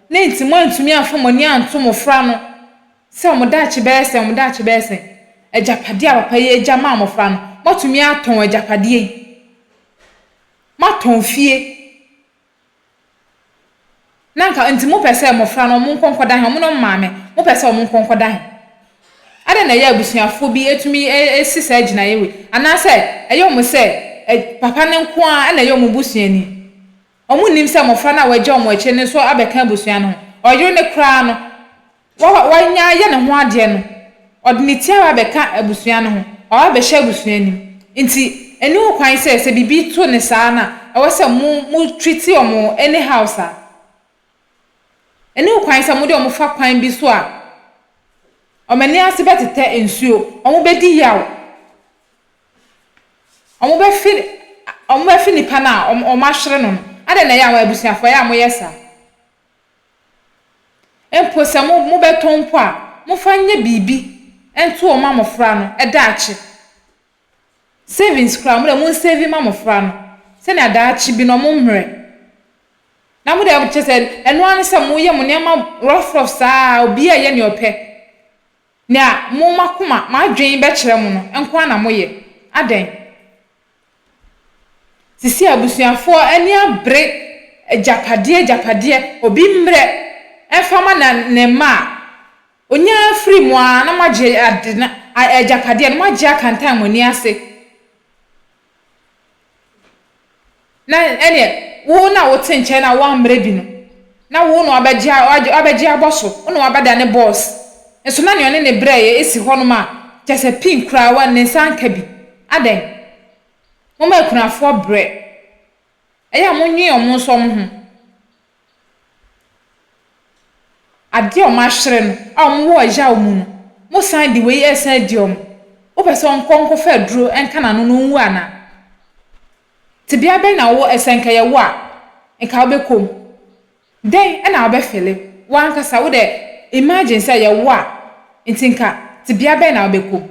Ne nti moantumi amfa mo ani anto mmɔfra no sɛ wɔn daakye bɛyɛ sɛn, wɔn daakye bɛyɛ sɛn. Agyapadeɛ a papa yi agya maa mmɔfra no, moatumi atɔn agyapadeɛ yi. Moatɔn fie. Na anka nti mopɛ sɛ mmɔfra no wɔn nkɔ nkɔda he? Wɔn ne wɔn maame, mopɛ sɛ wɔn nkɔ nkɔda he? Adɛn na ɛyɛ a abusuafoɔ bi tumi si saa gyinaeɛ wei? Anaasɛ ɛyɛ wɔn sɛ papa no nko ara na ɛyɛ wɔn busuani? Wɔnnim sɛ mmɔfra no a wɔagya wɔn akyire no nso abɛka abusua no ho. Ɔyere no koraa no, Wa wanya ayɛ ne ho adeɛ no, ɔde ne ti aba abɛka abusua no ho, waba abɛhyɛ abusua no mu. Nti, ɛnni ho kwan sɛ, sɛ biribi to no saa no a, ɛwɔ sɛ mo mo treat wɔn anyhow saa. Ɛnni ho kwan sɛ mode wɔn fa kwan bi so a, wɔn ani ase bɛtetɛ nsuo, wɔbɛdi yaw, wɔbɛfe wɔbɛfe nipa no a wɔahwere no no. Adɛn na ɛyɛ a abusuafoɔ ɛyɛ a moyɛ saa? Mpo sɛ mo mobɛtɔn mpo a, momfa nyɛ biribi nto hɔ ma mmɔfra no daakye. Savings koraa, mo deɛ monsevi ma mmɔfra no sɛnea daakye bi no wɔmmrɛ. Na mo deɛ kyerɛ sɛ ɛno ara ne sɛ moyɛ mo nneɛma rough rough saa ara, obiara yɛ nea ɔpɛ. Nea mo mo akoma, mo adwene bɛkyerɛ mo no nko ara na moyɛ. Adɛn? Sisi abusuafoɔ ani abere agyapadeɛ agyapadeɛ obi mmerɛ mfa ma na ne mma a ɔnya firi mu ara na moagye ade no agyapadeɛ no moagye akantan mo ani ase na ɛneɛ wo na wote nkyɛn na woammrɛ bi no. Na wo na wabɛgye wabɛgye abɔ so, wo na wabɛdane boss. Nso na nea ɔne ne brɛeɛ si hɔnom a, kyerɛ sɛ pin koraa wa ne nsa anka bi. Adɛn? Momma akunafoɔ brɛ. Ɛyɛ a monnwen wɔn nso wɔn ho. Adeɛ a wɔahwere no a wɔwɔ ɔyaw mu no, mosan de wei resan adi wɔn. Wopɛ sɛ ɔnkɔ nkɔfa aduro nka n'ano na ɔnwu anaa? Tebea bɛn na wowɔ sɛ nka ɛyɛ wo a, nka wobɛkɔ mu? Dɛn na wobɛfele? Wo ankasa wo dɛ imagine sɛ ɛyɛ wo a, nti nka tebea bɛn na wobɛkɔ mu?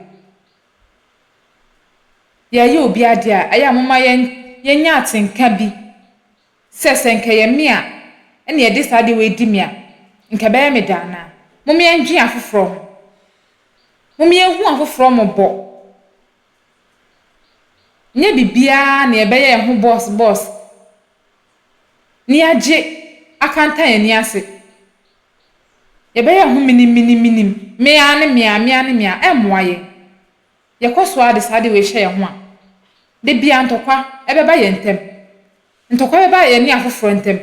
Yɛreyɛ obi adeɛ a, ɛyɛ a momma yɛnya atenka bi sɛ, sɛ nka ɛyɛ me a ɛna yɛde saa adeɛ wei di me a, nka ɛbɛyɛ me dɛ anaa? Momma yɛndwen afoforɔ ho. Momma yɛnhu afoforɔ mmɔbɔ. Nyɛ biribiara na yɛbɛyɛ yɛn ho bɔs bɔs na yɛagye akantan yɛn ani ase. Yɛbɛyɛ yɛn ho miniminiminimini, me ara ne me ara, me ara ne me ara, ɛremmoa yɛn. Yɛkɔ so ara de saa ade wei hyɛ yɛn ho a, da biara ntɔkwa bɛba yɛn ntam. Ntɔkwa bɛba yɛne afoforɔ ntam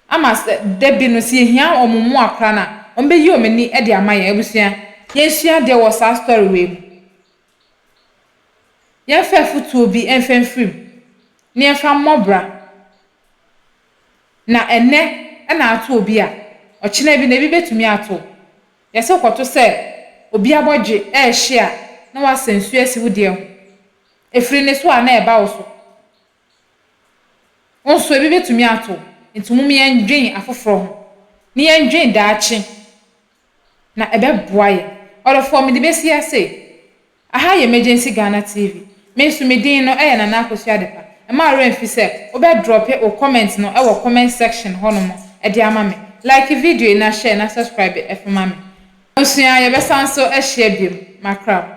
ama sɛ da bi no sɛ yɛhia wɔn mmoa koraa no a, wɔbɛyi wɔn ani de ama yɛn. Abusua, yɛnsua adeɛ wɔ saa story wei mu. Yɛmfa afotuo bi mfa mfiri mu na yɛmfa mmɔ bra. Na ɛnnɛ na ato obi a, ɔkyena bi no ebi bɛtumi ato wo. Yɛse wokɔto sɛ obi abɔdwe rehye a na woasa nsuo asi wo deɛ ho. Ɛfiri ne so a na ɛba wo so. Wo nso ebi bɛtumi ato wo. Nti mom yɛndwen afoforɔ ho na yɛndwen daakye na ɛbɛboa yɛn. Ɔdɔfoɔ mede bɛsi ha sei. Aha yɛ Emergency Ghana TV. Me nso me din no yɛ Nana Akosua Adepa. Mma wo werɛ mfi sɛ wobɛ drɔpe wo comment no wɔ comment section hɔ nom de ama me. Like video yi na share na subscribe fa ma me. Abusua yɛbɛsan nso ahyia biom. Makra mo.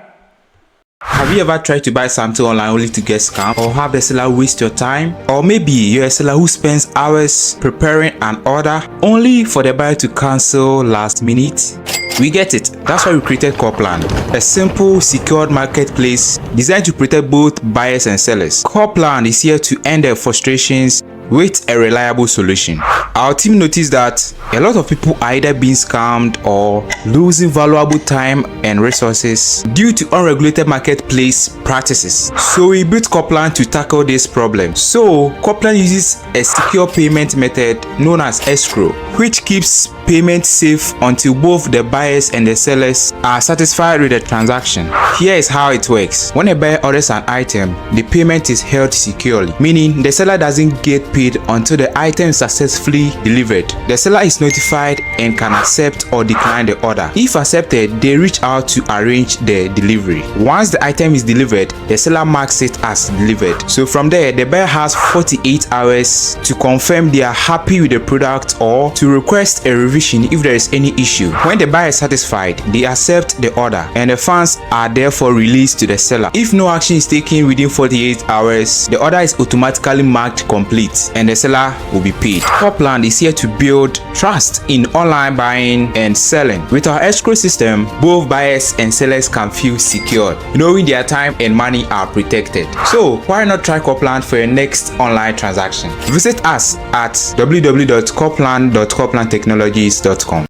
Have you ever tried to buy something online only to get scammed or have the seller waste your time? Or maybe you're a seller who spends hours preparing an order only for the buyer to cancel last minute? We get it. That's why we created Corplan, a simple, secured marketplace designed to protect both buyers and sellers. Corplan is here to end their frustrations with a reliable solution. Our team noticed that a lot of people are either being scammed or losing valuable time and resources due to unregulated marketplace practices. So we built Coplan to tackle this problem. So Coplan uses a secure payment method known as escrow, which keeps payment safe until both the buyers and the sellers are satisfied with the transaction. Here is how it works. When a buyer orders an item, the payment is held securely, meaning the seller doesn't get paid until the item is successfully delivered. The seller is notified and can accept or decline the order. If accepted, they reach out to arrange the delivery. Once the item is delivered, the seller marks it as delivered. So from there, the buyer has 48 hours to confirm they are happy with the product or to request a revision if there is any issue. When the buyer is satisfied, they accept the order and the funds are therefore released to the seller. If no action is taken within 48 hours, the order is automatically marked complete and the seller will be paid. Copland is here to build trust in online buying and selling. With our escrow system, both buyers and sellers can feel secured, knowing their time and money are protected. So why not try Copland for your next online transaction? Visit us at www.copland.coplandtechnologies.com.